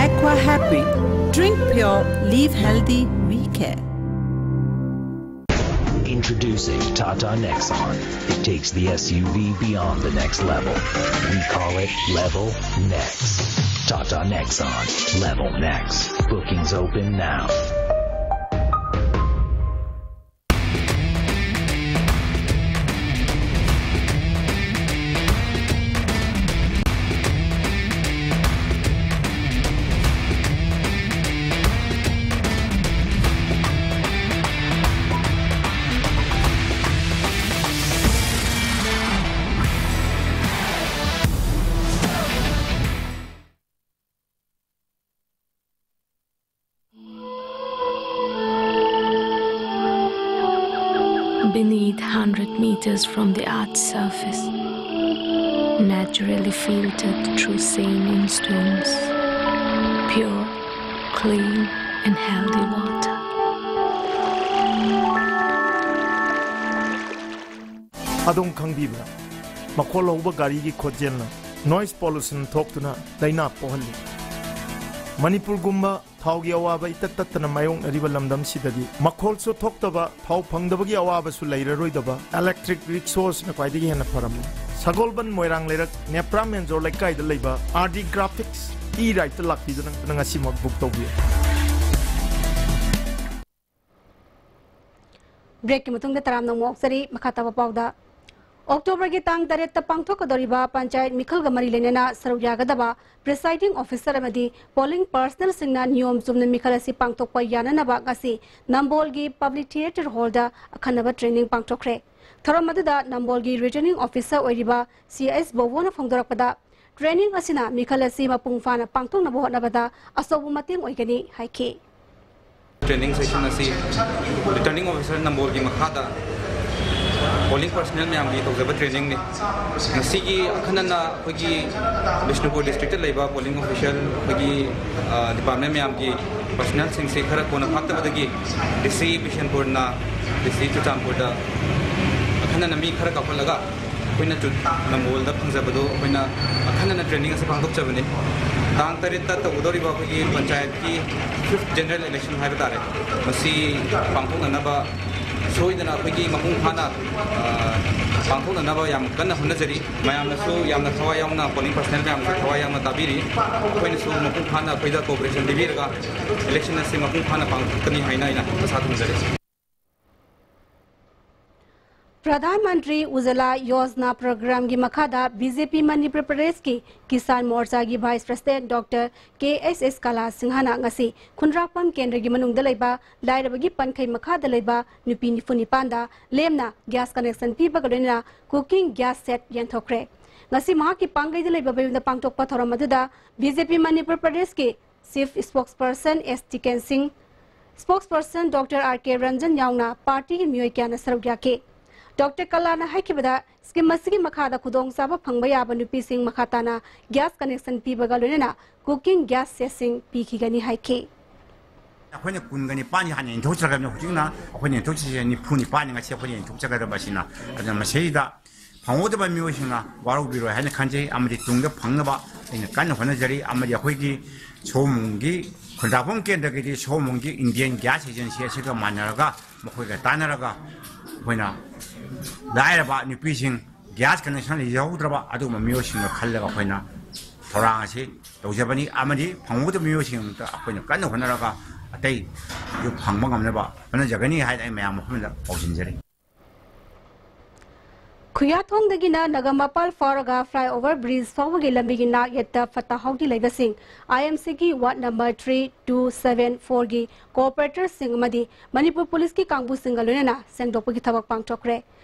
Aqua Happy. Drink pure, live healthy, we care. Introducing Tata Nexon. It takes the SUV beyond the next level. We call it Level Next. Tata Nexon. Level Next. Bookings open now. Beneath, hundred meters from the earth's surface, naturally filtered through sand and stones, pure, clean and healthy water. ꯑꯗꯣꯝ ꯈꯪꯕꯤꯕ꯭ꯔꯥ? ꯃꯈꯣꯜ ꯍꯧꯕ ꯒꯥꯔꯤꯒꯤ ꯈꯣꯟꯖꯦꯜꯅ noise pollution ꯊꯣꯛꯇꯨꯅ ꯂꯥꯏꯅꯥ ꯄꯣꯛꯍꯜꯂꯤ꯫ ꯃꯅꯤꯄꯨꯔꯒꯨꯝꯕ ꯊꯥꯎꯒꯤ ꯑꯋꯥꯕ ꯏꯇꯠ ꯇꯠꯇꯅ ꯃꯥꯌꯣꯛꯅꯔꯤꯕ ꯂꯝꯗꯝꯁꯤꯗꯗꯤ ꯃꯈꯣꯜꯁꯨ ꯊꯣꯛꯇꯕ, ꯊꯥꯎ ꯐꯪꯗꯕꯒꯤ ꯑꯋꯥꯕꯁꯨ ꯂꯩꯔꯔꯣꯏꯗꯕ electric rickshaw ꯁꯤꯅ ꯈ꯭ꯋꯥꯏꯗꯒꯤ ꯍꯦꯟꯅ ꯐꯔꯝꯃꯤ꯫ ꯁꯒꯣꯜꯕꯟ ꯃꯣꯏꯔꯥꯡ ꯂꯩꯔꯛ ꯅꯦꯄ꯭ꯔꯥ ꯃꯦꯟꯖꯣꯔ ꯂꯩꯀꯥꯏꯗ ꯂꯩꯕ RD Graphics e-ride ꯇ ꯂꯥꯛꯄꯤꯗꯨꯅ ꯉꯁꯤꯃꯛ book ꯇꯧꯕꯤꯌꯨ꯫ Break ꯀꯤ ꯃꯇꯨꯡꯗ ꯇꯔꯥꯝꯅ ꯑꯃꯨꯛ ꯑꯣꯛꯆꯔꯤ꯫ ꯃꯈꯥ ꯇꯥꯕ ꯄꯥꯎꯗ ꯑꯣꯛꯇꯣꯕꯔꯒꯤ ꯇꯥꯡ ꯇꯔꯦꯠꯇ ꯄꯥꯡꯊꯣꯛꯀꯗꯧꯔꯤꯕ ꯄꯟꯆꯥꯌꯠ ꯃꯤꯈꯜꯒ ꯃꯔꯤ ꯂꯩꯅꯅ ꯁꯔꯨꯛ ꯌꯥꯒꯗꯕ presiding officer ꯑꯃꯗꯤ polling personnelꯁꯤꯡꯅ ꯅꯤꯌꯣꯝ ꯆꯨꯝꯅ ꯃꯤꯈꯜ ꯑꯁꯤ ꯄꯥꯡꯊꯣꯛꯄ ꯌꯥꯅꯅꯕ ꯉꯁꯤ ꯅꯝꯕꯣꯜꯒꯤ Public Theatre Hallꯗ ꯑꯈꯟꯅꯕ training ꯄꯥꯡꯊꯣꯛꯈ꯭ꯔꯦ꯫ ꯊꯧꯔꯝ ꯑꯗꯨꯗ ꯅꯝꯕꯣꯜꯒꯤ returning officer ꯑꯣꯏꯔꯤꯕ ꯁꯤ ꯑꯦꯁ ꯕꯣꯕꯣꯅ ꯐꯣꯡꯗꯣꯔꯛꯄꯗ, training ꯑꯁꯤꯅ ꯃꯤꯈꯜ ꯑꯁꯤ ꯃꯄꯨꯡ ꯐꯥꯅ ꯄꯥꯡꯊꯣꯛꯅꯕ ꯍꯣꯠꯅꯕꯗ ꯑꯆꯧꯕ ꯃꯇꯦꯡ ꯑꯣꯏꯒꯅꯤ ꯍꯥꯏꯈꯤ꯫ Training session ꯑꯁꯤ returning officer ꯅꯝꯕꯣꯜꯒꯤ ꯃꯈꯥꯗ polling personnel ꯃꯌꯥꯝꯒꯤ ꯇꯧꯖꯕ trainingꯅꯤ꯫ ꯉꯁꯤꯒꯤ ꯑꯈꯟꯅꯅ ꯑꯩꯈꯣꯏꯒꯤ ꯕꯤꯁꯅꯨꯄꯨꯔ districtꯇ ꯂꯩꯕ polling official ꯑꯩꯈꯣꯏꯒꯤ, ꯑ, department ꯃꯌꯥꯝꯒꯤ personnelꯁꯤꯡꯁꯤ ꯈꯔ ꯀꯣꯟꯅ ꯐꯥꯠꯇꯕꯗꯒꯤ DC ꯕꯤꯁꯦꯟꯄꯨꯔꯅ DC ꯆꯨꯔꯆꯥꯟꯄꯨꯔꯗ ꯑꯈꯟꯅꯅ ꯃꯤ ꯈꯔ ꯀꯧꯈꯠꯂꯒ ꯑꯩꯈꯣꯏꯅ ꯆꯨ-, ꯅꯝꯕꯣꯜꯗ ꯐꯪꯖꯕꯗꯣ ꯑꯩꯈꯣꯏꯅ ꯑꯈꯟꯅꯅ training ꯑꯁꯤ ꯄꯥꯡꯊꯣꯛꯆꯕꯅꯤ꯫ ꯇꯥꯡ ꯇꯔꯦꯠꯇ ꯇꯧꯒꯗꯧꯔꯤꯕ ꯑꯩꯈꯣꯏꯒꯤ ꯄꯟꯆꯥꯌꯠꯀꯤ fifth general election ꯍꯥꯏꯕ ꯇꯥꯔꯦ, ꯃꯁꯤ ꯄꯥꯡꯊꯣꯛꯅꯅꯕ ꯁꯣꯏꯗꯅ ꯑꯩꯈꯣꯏꯒꯤ ꯃꯄꯨꯡ ꯐꯥꯅ, ꯑ, ꯄꯥꯡꯊꯣꯛꯅꯅꯕ ꯌꯥꯝ ꯀꯟꯅ ꯍꯣꯠꯅꯖꯔꯤ꯫ ꯃꯌꯥꯝꯅꯁꯨ ꯌꯥꯝꯅ ꯊꯋꯥꯏ ꯌꯥꯎꯅ, polling personnel ꯃꯌꯥꯝꯅꯁꯨ ꯊꯋꯥꯏ ꯌꯥꯎꯅ ꯇꯥꯕꯤꯔꯤ꯫ ꯑꯩꯈꯣꯏꯅꯁꯨ ꯃꯄꯨꯡ ꯐꯥꯅ ꯑꯩꯈꯣꯏꯗ cooperation ꯄꯤꯕꯤꯔꯒ election ꯑꯁꯤ ꯃꯄꯨꯡ ꯐꯥꯅ ꯄꯥꯡꯊꯣꯛꯀꯅꯤ ꯍꯥꯏꯅ ꯑꯩꯅ ꯑꯥꯁꯥ ꯊꯝꯖꯔꯤ꯫ ꯄ꯭ꯔꯙꯥꯟ ꯃꯟꯇ꯭ꯔꯤ ꯎꯖꯥꯂꯥ ꯌꯣꯖꯅꯥ ꯄ꯭ꯔꯣꯒ꯭ꯔꯥꯝꯒꯤ ꯃꯈꯥꯗ BJP ꯃꯅꯤꯄꯨꯔ ꯄ꯭ꯔꯗꯦꯁꯀꯤ Kisan ꯃꯣꯔꯆꯥꯒꯤ vice president Doctor K S S ꯀꯂꯥ ꯁꯤꯡꯍꯅ ꯉꯁꯤ ꯈꯨꯟꯗ꯭ꯔꯥꯛꯄꯝ ꯀꯦꯟꯗ꯭ꯔꯒꯤ ꯃꯅꯨꯡꯗ ꯂꯩꯕ ꯂꯥꯏꯔꯕꯒꯤ ꯄꯟꯈꯩ ꯃꯈꯥꯗ ꯂꯩꯕ ꯅꯨꯄꯤ ꯅꯤꯐꯨ ꯅꯤꯄꯥꯟꯗ ꯂꯦꯝꯅ gas connection ꯄꯤꯕꯒ ꯂꯣꯏꯅꯅ cooking gas set ꯌꯦꯟꯊꯣꯛꯈ꯭ꯔꯦ꯫ ꯉꯁꯤ ꯃꯍꯥꯛꯀꯤ ꯄꯥꯡꯒꯩꯗ ꯂꯩꯕ ꯃꯌꯨꯝꯗ ꯄꯥꯡꯊꯣꯛꯄ ꯊꯧꯔꯝ ꯑꯗꯨꯗ BJP ꯃꯅꯤꯄꯨꯔ ꯄ꯭ꯔꯗꯦꯁꯀꯤ Chief spokesperson S ꯇꯤꯀꯦꯟ ꯁꯤꯡ, spokesperson Doctor R K Ranjan ꯌꯥꯎꯅ partyꯒꯤ ꯃꯤꯑꯣꯏ ꯀꯌꯥꯅ ꯁꯔꯨꯛ ꯌꯥꯈꯤ꯫ Doctor ꯀꯂꯥꯅ ꯍꯥꯏꯈꯤꯕꯗ, scheme ꯑꯁꯤꯒꯤ ꯃꯈꯥꯗ ꯈꯨꯗꯣꯡꯆꯥꯕ ꯐꯪꯕ ꯌꯥꯕ ꯅꯨꯄꯤꯁꯤꯡ ꯃꯈꯥ ꯇꯥꯅ gas connection ꯄꯤꯕꯒ ꯂꯣꯏꯅꯅ cooking gas setꯁꯤꯡ ꯄꯤꯈꯤꯒꯅꯤ ꯍꯥꯏꯈꯤ꯫ ꯑꯩꯈꯣꯏꯅ ꯀꯨꯟꯒ ꯅꯤꯄꯥꯟꯒꯤ ꯍꯥꯟꯅ ꯌꯦꯟꯊꯣꯛꯆꯈ꯭ꯔꯕꯅꯤ꯫ ꯍꯧꯖꯤꯛꯅ ꯑꯩꯈꯣꯏꯅ ꯌꯦꯟꯊꯣꯛꯆꯔꯤꯁꯦ ꯅꯤꯐꯨ ꯅꯤꯄꯥꯟꯅꯤ꯫ ꯉꯁꯤ ꯑꯩꯈꯣꯏꯅ ꯌꯦꯟꯊꯣꯛꯆꯒꯗꯕ ꯑꯁꯤꯅ꯫ ꯑꯗꯨꯅ ꯃꯁꯤꯗ ꯐꯪꯍꯧꯗꯕ ꯃꯤꯑꯣꯏꯁꯤꯡꯅ ꯋꯥꯔꯧꯕꯤꯔꯣꯏ ꯍꯥꯏꯅ ꯈꯟꯖꯩ, ꯑꯃꯗꯤ ꯇꯨꯡꯗ ꯐꯪꯅꯕ ꯑꯩꯅ ꯀꯟꯅ ꯍꯣꯠꯅꯖꯔꯤ꯫ ꯑꯃꯗꯤ ꯑꯩꯈꯣꯏꯒꯤ ꯁꯣꯃꯨꯡꯒꯤ, ꯈꯨꯟꯗ꯭ꯔꯥꯛꯄꯝ ꯀꯦꯟꯗ꯭ꯔꯒꯤꯗꯤ ꯁꯣꯃꯨꯡꯒꯤ Indian Gas Agency ꯑꯁꯤꯒ ꯃꯥꯟꯅꯔꯒ, ꯃꯈꯣꯏꯒ ꯇꯥꯟꯅꯔꯒ ꯑꯩꯈꯣꯏꯅ ꯂꯥꯏꯔꯕ ꯅꯨꯄꯤꯁꯤꯡ gas connection ꯌꯧꯗ꯭ꯔꯕ ꯑꯗꯨꯒꯨꯝꯕ ꯃꯤꯑꯣꯏꯁꯤꯡꯒ ꯈꯜꯂꯒ ꯑꯩꯈꯣꯏꯅ ꯊꯧꯔꯥꯡ ꯑꯁꯤ ꯇꯧꯖꯕꯅꯤ꯫ ꯑꯃꯗꯤ ꯐꯪꯍꯧꯗꯕ ꯃꯤꯑꯣꯏꯁꯤꯡꯒꯤꯗꯃꯛꯇ ꯑꯩꯈꯣꯏꯅ ꯀꯟꯅ ꯍꯣꯠꯅꯔꯒ ꯑꯇꯩꯁꯨ ꯐꯪꯕ ꯉꯝꯅꯕ ꯍꯣꯠꯅꯖꯒꯅꯤ ꯍꯥꯏꯅ ꯑꯩ ꯃꯌꯥꯝ ꯃꯐꯝꯗ ꯄꯥꯎꯖꯤꯟꯖꯔꯤ꯫ ꯈꯨꯌꯥꯊꯣꯡꯗꯒꯤꯅ ꯅꯒꯝꯃꯄꯥꯜ ꯐꯥꯎꯔꯒ flyover bridge ꯐꯥꯎꯕꯒꯤ ꯂꯝꯕꯤꯒꯤ ꯅꯥꯛ ꯌꯦꯠꯇ ꯐꯠꯇ ꯍꯥꯎꯗꯤ ꯂꯩꯕꯁꯤꯡ I M Cꯒꯤ ward number three two seven fourꯒꯤ corporatorꯁꯤꯡ ꯑꯃꯗꯤ ꯃꯅꯤꯄꯨꯔ ꯄꯨꯂꯤꯁꯀꯤ ꯀꯥꯡꯕꯨꯁꯤꯡꯒ ꯂꯣꯏꯅꯅ ꯁꯦꯡꯗꯣꯛꯄꯒꯤ ꯊꯕꯛ ꯄꯥꯡꯊꯣꯛꯈ꯭ꯔꯦ꯫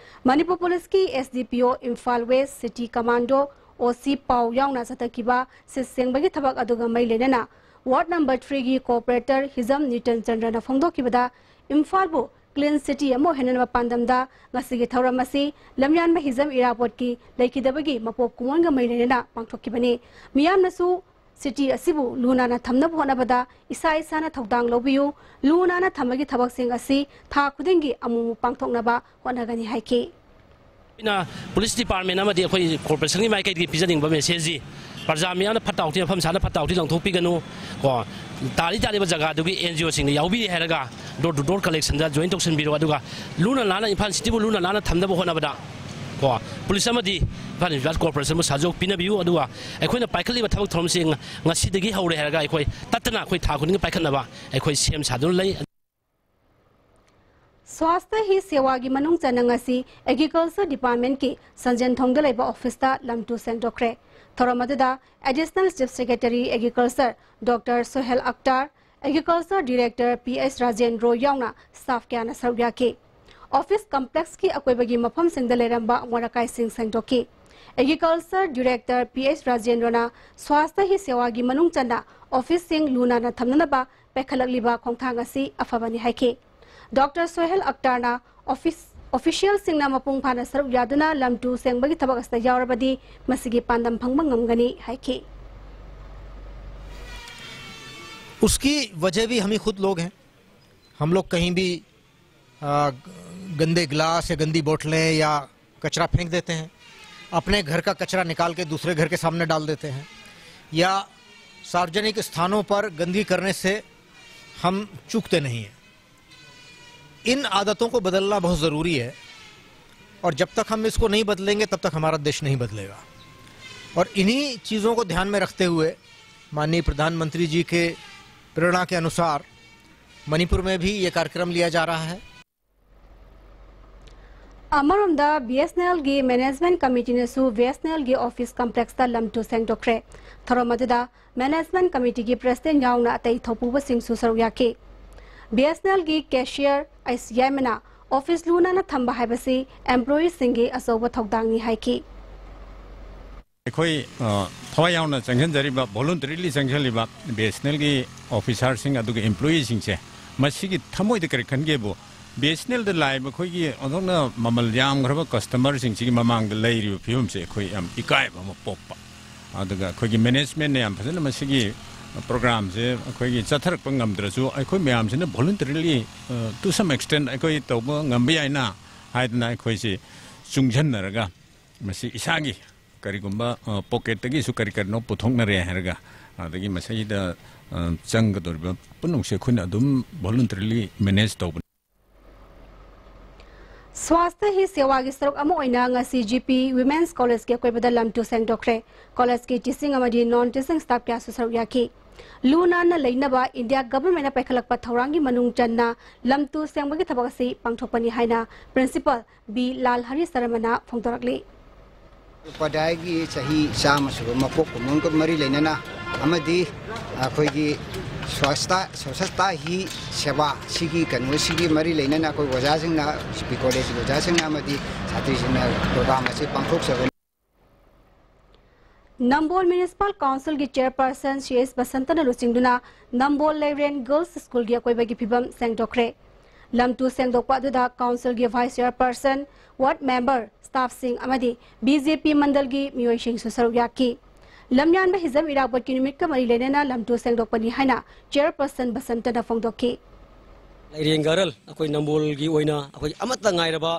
ꯃꯅꯤꯄꯨꯔ ꯄꯨꯂꯤꯁꯀꯤ S D P O Imphal west, city commando, O C ꯄꯥꯎ ꯌꯥꯎꯅ ꯆꯠꯊꯈꯤꯕ ꯁꯤꯠ ꯁꯦꯡꯕꯒꯤ ꯊꯕꯛ ꯑꯗꯨꯒ ꯃꯔꯤ ꯂꯩꯅꯅ ward number threeꯒꯤ corporator ꯍꯤꯖꯝ ꯅ꯭ꯌꯨꯇꯟ ꯆꯟꯗ꯭ꯔꯅ ꯐꯣꯡꯗꯣꯛꯈꯤꯕꯗ, ꯏꯝꯐꯥꯜꯕꯨ clean city ꯑꯃ ꯑꯣꯏꯍꯟꯅꯕ ꯄꯥꯟꯗꯝꯗ ꯉꯁꯤꯒꯤ ꯊꯧꯔꯝ ꯑꯁꯤ ꯂꯝꯌꯥꯟꯕ ꯍꯤꯖꯝ ꯏꯔꯥꯕꯣꯠꯀꯤ ꯂꯩꯈꯤꯗꯕꯒꯤ ꯃꯄꯣꯛ ꯀꯨꯝꯑꯣꯟꯒ ꯃꯔꯤ ꯂꯩꯅꯅ ꯄꯥꯡꯊꯣꯛꯈꯤꯕꯅꯤ꯫ ꯃꯤꯌꯥꯝꯅꯁꯨ city ꯑꯁꯤꯕꯨ ꯂꯨ ꯅꯥꯟꯅ ꯊꯝꯅꯕ ꯍꯣꯠꯅꯕꯗ ꯏꯁꯥ ꯏꯁꯥꯅ ꯊꯧꯗꯥꯡ ꯂꯧꯕꯤꯌꯨ, ꯂꯨ ꯅꯥꯟꯅ ꯊꯝꯕꯒꯤ ꯊꯕꯛꯁꯤꯡ ꯑꯁꯤ ꯊꯥ ꯈꯨꯗꯤꯡꯒꯤ ꯑꯃꯨꯛꯃꯨꯛ ꯄꯥꯡꯊꯣꯛꯅꯕ ꯍꯣꯠꯅꯒꯅꯤ ꯍꯥꯏꯈꯤ꯫ ꯑꯩꯅ police department ꯑꯃꯗꯤ ꯑꯩꯈꯣꯏ corporationꯒꯤ ꯃꯥꯏꯀꯩꯗꯒꯤ ꯄꯤꯖꯅꯤꯡꯕ messageꯁꯤ, ꯄ꯭ꯔꯖꯥ ꯃꯤꯌꯥꯝꯅ ꯐꯠꯇ ꯍꯥꯎꯊꯤ, ꯃꯐꯝ ꯆꯥꯅ ꯐꯠꯇ ꯍꯥꯎꯊꯤ ꯂꯪꯊꯣꯛꯄꯤꯒꯅꯨ꯫ ꯀꯣ, ꯇꯥꯔꯤ ꯇꯥꯔꯤꯕ ꯖꯒꯥꯗꯨꯒꯤ N G Oꯁꯤꯡꯅ ꯌꯥꯎꯕꯤꯔꯦ ꯍꯥꯏꯔꯒ door to door collectionꯗ join ꯇꯧꯁꯤꯟꯕꯤꯔꯣ꯫ ꯑꯗꯨꯒ ꯂꯨꯅ ꯅꯥꯟꯅ ꯏꯝꯐꯥꯜ cityꯕꯨ ꯂꯨꯅ ꯅꯥꯟꯅ ꯊꯝꯅꯕ ꯍꯣꯠꯅꯕꯗ, ꯀꯣ, police ꯑꯃꯗꯤ ꯏꯝꯐꯥꯜ Municipal Corporationꯕꯨ ꯁꯍꯌꯣꯒ ꯄꯤꯅꯕꯤꯌꯨ꯫ ꯑꯗꯨꯒ ꯑꯩꯈꯣꯏꯅ ꯄꯥꯏꯈꯠꯂꯤꯕ ꯊꯕꯛ ꯊꯧꯔꯝꯁꯤ ꯉ-, ꯉꯁꯤꯗꯒꯤ ꯍꯧꯔꯦ ꯍꯥꯏꯔꯒ ꯑꯩꯈꯣꯏ ꯇꯠꯇꯅ ꯑꯩꯈꯣꯏ ꯊꯥ ꯈꯨꯗꯤꯡꯒꯤ ꯄꯥꯏꯈꯠꯅꯕ ꯑꯩꯈꯣꯏ ꯁꯦꯝ ꯁꯥꯗꯨꯅ ꯂꯩ꯫ ꯁ꯭ꯋꯥꯁꯊ ꯍꯤ ꯁꯦꯋꯥꯒꯤ ꯃꯅꯨꯡ ꯆꯟꯅ ꯉꯁꯤ Agriculture Departmentꯀꯤ ꯁꯟꯖꯦꯟꯊꯣꯡꯗ ꯂꯩꯕ officeꯇ ꯂꯝ ꯇꯨ ꯁꯦꯡꯗꯣꯛꯈ꯭ꯔꯦ꯫ ꯊꯧꯔꯝ ꯑꯗꯨꯗ Additional Chief Secretary Agriculture Doctor Sohel Akhtar, Agriculture Director P H Rajendra ꯌꯥꯎꯅ staff ꯀꯌꯥꯅ ꯁꯔꯨꯛ ꯌꯥꯈꯤ꯫ Office complexꯀꯤ ꯑꯀꯣꯏꯕꯒꯤ ꯃꯐꯝꯁꯤꯡꯗ ꯂꯩꯔꯝꯕ ꯑꯃꯣꯠ ꯑꯀꯥꯏꯁꯤꯡ ꯁꯦꯡꯗꯣꯛꯈꯤ꯫ Agriculture Director P H Rajendraꯅ Swasthya ꯍꯤ ꯁꯦꯋꯥꯒꯤ ꯃꯅꯨꯡ ꯆꯟꯅ officeꯁꯤꯡ ꯂꯨ ꯅꯥꯟꯅ ꯊꯝꯅꯅꯕ ꯄꯥꯏꯈꯠꯂꯛꯂꯤꯕ ꯈꯣꯡꯊꯥꯡ ꯑꯁꯤ ꯑꯐꯕꯅꯤ ꯍꯥꯏꯈꯤ꯫ Doctor Sohel Akhtarꯅ office, officialꯁꯤꯡꯅ ꯃꯄꯨꯡ ꯐꯥꯅ ꯁꯔꯨꯛ ꯌꯥꯗꯨꯅ ꯂꯝ ꯇꯨ ꯁꯦꯡꯕꯒꯤ ꯊꯕꯛ ꯑꯁꯤꯗ ꯌꯥꯎꯔꯕꯗꯤ ꯃꯁꯤꯒꯤ ꯄꯥꯟꯗꯝ ꯐꯪꯕ ꯉꯝꯒꯅꯤ ꯍꯥꯏꯈꯤ꯫ उसकी वजह भी हम ही खुद लोग हैं। हम लोग कहीं भी, आ, गंदे गिलास या गंदी बोतलें या कचरा फेंक देते हैं, अपने घर का कचरा निकाल के दूसरे घर के सामने डाल देते हैं, या सार्वजनिक स्थानों पर गंदगी करने से हम चूकते नहीं हैं। इन आदतों को बदलना बहुत ज़रूरी है, और जब तक हम इसको नहीं बदलेंगे, तब तक हमारा देश नहीं बदलेगा। और इन्हीं चीज़ों को ध्यान में रखते हुए माननीय प्रधानमंत्री जी के प्रेरणा के अनुसार मणिपुर में भी ये कार्यक्रम लिया जा रहा है। ꯑꯃꯔꯣꯝꯗ, BSNLꯒꯤ Management Committeeꯅꯁꯨ BSNLꯒꯤ office complexꯇ ꯂꯝ ꯇꯨ ꯁꯦꯡꯗꯣꯛꯈ꯭ꯔꯦ꯫ ꯊꯧꯔꯝ ꯑꯗꯨꯗ Management Committeeꯒꯤ President ꯌꯥꯎꯅ ꯑꯇꯩ ꯊꯧꯄꯨꯕꯁꯤꯡꯁꯨ ꯁꯔꯨꯛ ꯌꯥꯈꯤ꯫ BSNLꯒꯤ cashier ꯑꯩꯁ ꯌꯥꯏꯃꯅ office ꯂꯨ ꯅꯥꯟꯅ ꯊꯝꯕ ꯍꯥꯏꯕꯁꯤ employeeꯁꯤꯡꯒꯤ ꯑꯆꯧꯕ ꯊꯧꯗꯥꯡꯅꯤ ꯍꯥꯏꯈꯤ꯫ ꯑꯩꯈꯣꯏ, ꯑ, ꯊꯋꯥꯏ ꯌꯥꯎꯅ ꯆꯪꯁꯤꯟꯖꯔꯤꯕ, voluntarily ꯆꯪꯁꯤꯜꯂꯤꯕ BSNLꯒꯤ officerꯁꯤꯡ ꯑꯗꯨꯒ employeeꯁꯤꯡꯁꯦ, ꯃꯁꯤꯒꯤ ꯊꯃꯣꯏꯗ ꯀꯔꯤ ꯈꯟꯒꯦꯕꯨ, BSNLꯗ ꯂꯥꯛꯏꯕ ꯑꯩꯈꯣꯏꯒꯤ ꯑꯣꯟꯊꯣꯛꯅ ꯃꯃꯜ ꯌꯥꯝꯈ꯭ꯔꯕ customerꯁꯤꯡꯁꯤꯒꯤ ꯃꯃꯥꯡꯗ ꯂꯩꯔꯤꯕ ꯐꯤꯕꯝꯁꯦ ꯑꯩꯈꯣꯏ ꯌꯥꯝ ꯏꯀꯥꯏꯕ ꯑꯃ ꯄꯣꯛꯄ꯫ ꯑꯗꯨꯒ ꯑꯩꯈꯣꯏꯒꯤ managementꯅ ꯌꯥꯝ ꯐꯖꯅ ꯃꯁꯤꯒꯤ programꯁꯦ ꯑꯩꯈꯣꯏꯒꯤ ꯆꯠꯊꯔꯛꯄ ꯉꯝꯗ꯭ꯔꯁꯨ, ꯑꯩꯈꯣꯏ ꯃꯌꯥꯝꯁꯤꯅ voluntarily, ꯑ, to some extent ꯑꯩꯈꯣꯏ ꯇꯧꯕ ꯉꯝꯕ ꯌꯥꯏꯅ ꯍꯥꯏꯗꯅ ꯑꯩꯈꯣꯏꯁꯤ ꯆꯨꯡꯁꯤꯟꯅꯔꯒ ꯃꯁꯤ ꯏꯁꯥꯒꯤ ꯀꯔꯤꯒꯨꯝꯕ, ꯑ, pocketꯇꯒꯤꯁꯨ ꯀꯔꯤ ꯀꯔꯤꯅꯣ ꯄꯨꯊꯣꯛꯅꯔꯦ ꯍꯥꯏꯔꯒ, ꯑꯗꯒꯤ ꯃꯁꯤꯗ, ꯑ, ꯆꯪꯒꯗꯧꯔꯤꯕ ꯄꯨꯝꯅꯃꯛꯁꯦ ꯑꯩꯈꯣꯏꯅ ꯑꯗꯨꯝ voluntarily manage ꯇꯧꯕꯅꯤ꯫ Swasthya Hi Sewaꯒꯤ ꯁꯔꯨꯛ ꯑꯃ ꯑꯣꯏꯅ ꯉꯁꯤ GP Women's Collegeꯀꯤ ꯑꯀꯣꯏꯕꯗ ꯂꯝ ꯇꯨ ꯁꯦꯡꯗꯣꯛꯈ꯭ꯔꯦ꯫ Collegeꯀꯤ teaching ꯑꯃꯗꯤ non teaching staff ꯀꯌꯥꯁꯨ ꯁꯔꯨꯛ ꯌꯥꯈꯤ꯫ ꯂꯨ ꯅꯥꯟꯅ ꯂꯩꯅꯕ India Governmentꯅ ꯄꯥꯏꯈꯠꯂꯛꯄ ꯊꯧꯔꯥꯡꯒꯤ ꯃꯅꯨꯡ ꯆꯟꯅ ꯂꯝ ꯇꯨ ꯁꯦꯡꯕꯒꯤ ꯊꯕꯛ ꯑꯁꯤ ꯄꯥꯡꯊꯣꯛꯄꯅꯤ ꯍꯥꯏꯅ Principal ꯕꯤ ꯂꯥꯜ ꯍꯔꯤ ꯁꯔꯃꯅ ꯐꯣꯡꯗꯣꯔꯛꯂꯤ꯫ ꯎꯄꯥꯙ꯭ꯌꯥꯏꯒꯤ ꯆꯍꯤ ꯆꯥꯝꯃ ꯁꯨꯕ ꯃꯄꯣꯛ ꯀꯨꯝꯑꯣꯟꯒ ꯃꯔꯤ ꯂꯩꯅꯅ ꯑꯃꯗꯤ ꯑꯩꯈꯣꯏꯒꯤ ꯁ꯭ꯋꯥꯁꯇ, ꯁ꯭ꯋꯁꯇ ꯍꯤ ꯁꯦꯕꯥ ꯁꯤꯒꯤ ꯀꯩꯅꯣꯁꯤꯒꯤ ꯃꯔꯤ ꯂꯩꯅꯅ ꯑꯩꯈꯣꯏ ꯑꯣꯖꯥꯁꯤꯡꯅ, GP Collegeꯀꯤ ꯑꯣꯖꯥꯁꯤꯡꯅ ꯑꯃꯗꯤ ꯁꯥꯇ꯭ꯔꯤꯁꯤꯡꯅ program ꯑꯁꯤ ꯄꯥꯡꯊꯣꯛꯆꯕꯅꯤ꯫ ꯅꯝꯕꯣꯜ Municipal Councilꯒꯤ Chairperson ꯁꯤ ꯑꯦꯁ ꯕꯁꯟꯇꯅ ꯂꯨꯆꯤꯡꯗꯨꯅ ꯅꯝꯕꯣꯜ ꯂꯩꯔꯦꯟ Girls Schoolꯒꯤ ꯑꯀꯣꯏꯕꯒꯤ ꯐꯤꯕꯝ ꯁꯦꯡꯗꯣꯛꯈ꯭ꯔꯦ꯫ ꯂꯝ ꯇꯨ ꯁꯦꯡꯗꯣꯛꯄ ꯑꯗꯨꯗ Councilꯒꯤ Vice Chairperson, ward member, staffꯁꯤꯡ ꯑꯃꯗꯤ BJP ꯃꯟꯗꯜꯒꯤ ꯃꯤꯑꯣꯏꯁꯤꯡꯁꯨ ꯁꯔꯨꯛ ꯌꯥꯈꯤ꯫ ꯂꯝꯌꯥꯟꯕ ꯍꯤꯖꯝ ꯏꯔꯥꯕꯣꯠꯀꯤ ꯅꯨꯃꯤꯠꯀ ꯃꯔꯤ ꯂꯩꯅꯅ ꯂꯝ ꯇꯨ ꯁꯦꯡꯗꯣꯛꯄꯅꯤ ꯍꯥꯏꯅ Chairperson ꯕꯁꯟꯇꯅ ꯐꯣꯡꯗꯣꯛꯈꯤ꯫ ꯂꯩꯔꯦꯟ ꯒꯔꯜ ꯑꯩꯈꯣꯏ ꯅꯝꯕꯣꯜꯒꯤ ꯑꯣꯏꯅ ꯑꯩꯈꯣꯏ ꯑꯃꯠꯇ ꯉꯥꯏꯔꯕ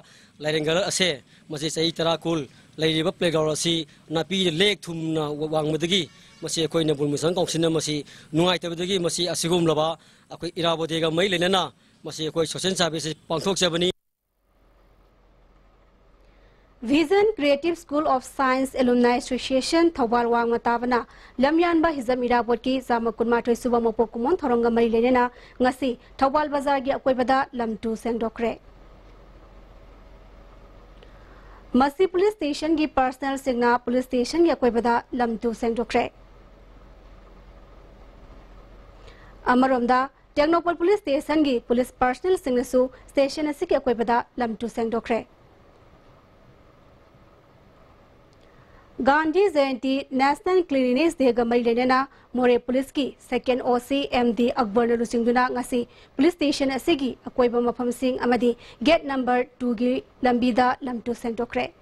ꯂꯩꯔꯦꯟ ꯒꯔꯜ ꯑꯁꯦ ꯃꯁꯤ ꯆꯍꯤ ꯇꯔꯥ ꯀꯨꯟ ꯂꯩꯔꯤꯕ playground ꯑꯁꯤ ꯅꯥꯄꯤꯅ ꯂꯦꯛ ꯊꯨꯝꯅ ꯋꯥꯡꯕꯗꯒꯤ ꯃꯁꯤ ꯑꯩꯈꯣꯏ ꯅꯝꯕꯣꯜ ꯃꯨꯁꯂꯤꯝ councilꯅ ꯃꯁꯤ ꯅꯨꯡꯉꯥꯏꯇꯕꯗꯒꯤ ꯃꯁꯤ ꯑꯁꯤꯒꯨꯝꯂꯕ ꯑꯩꯈꯣꯏ ꯏꯔꯥꯕꯣꯠ ꯗꯦꯒ ꯃꯔꯤ ꯂꯩꯅꯅ ꯃꯁꯤ ꯑꯩꯈꯣꯏ social service ꯑꯁꯤ ꯄꯥꯡꯊꯣꯛꯆꯕꯅꯤ꯫ Vision Creative School of Science Alumni Association Thoubal ꯋꯥꯡꯃ ꯇꯥꯕꯅ ꯂꯝꯌꯥꯟꯕ ꯍꯤꯖꯝ ꯏꯔꯥꯕꯣꯠꯀꯤ ꯆꯥꯝꯃ ꯀꯨꯟꯃꯥꯊꯣꯏ ꯁꯨꯕ ꯃꯄꯣꯛ ꯀꯨꯝꯑꯣꯟ ꯊꯧꯔꯝꯒ ꯃꯔꯤ ꯂꯩꯅꯅ ꯉꯁꯤ ꯊꯧꯕꯥꯜ ꯕꯖꯥꯔꯒꯤ ꯑꯀꯣꯏꯕꯗ ꯂꯝ ꯇꯨ ꯁꯦꯡꯗꯣꯛꯈ꯭ꯔꯦ꯫ ꯃꯁꯤ ꯄꯨꯂꯤꯁ ꯁ꯭ꯇꯦꯁꯟꯒꯤ ꯄꯔꯁꯅꯦꯜꯁꯤꯡꯅ ꯄꯨꯂꯤꯁ ꯁ꯭ꯇꯦꯁꯟꯒꯤ ꯑꯀꯣꯏꯕꯗ ꯂꯝ ꯇꯨ ꯁꯦꯡꯗꯣꯛꯈ꯭ꯔꯦ꯫ ꯑꯃꯔꯣꯝꯗ, ꯇꯦꯡꯅꯧꯄꯜ ꯄꯨꯂꯤꯁ ꯁ꯭ꯇꯦꯁꯟꯒꯤ ꯄꯨꯂꯤꯁ ꯄꯔꯁꯅꯦꯜꯁꯤꯡꯅꯁꯨ ꯁ꯭ꯇꯦꯁꯟ ꯑꯁꯤꯒꯤ ꯑꯀꯣꯏꯕꯗ ꯂꯝ ꯇꯨ ꯁꯦꯡꯗꯣꯛꯈ꯭ꯔꯦ꯫ ꯒꯥꯟꯙꯤ ꯖꯌꯟꯇꯤ ꯅꯦꯁꯅꯦꯜ ꯀ꯭ꯂꯤꯅꯤꯅꯦꯁ ꯗꯦꯒ ꯃꯔꯤ ꯂꯩꯅꯅ ꯃꯣꯔꯦ ꯄꯨꯂꯤꯁꯀꯤ ꯁꯦꯀꯦꯟ ꯑꯣ ꯁꯤ ꯑꯦꯝ ꯗꯤ ꯑꯛꯕꯔꯅ ꯂꯨꯆꯤꯡꯗꯨꯅ ꯉꯁꯤ ꯄꯨꯂꯤꯁ ꯁ꯭ꯇꯦꯁꯟ ꯑꯁꯤꯒꯤ ꯑꯀꯣꯏꯕ ꯃꯐꯝꯁꯤꯡ ꯑꯃꯗꯤ ꯒꯦꯠ ꯅꯝꯕꯔ ꯇꯨꯒꯤ ꯂꯝꯕꯤꯗ ꯂꯝ two ꯁꯦꯡꯗꯣꯛꯈ꯭ꯔꯦ꯫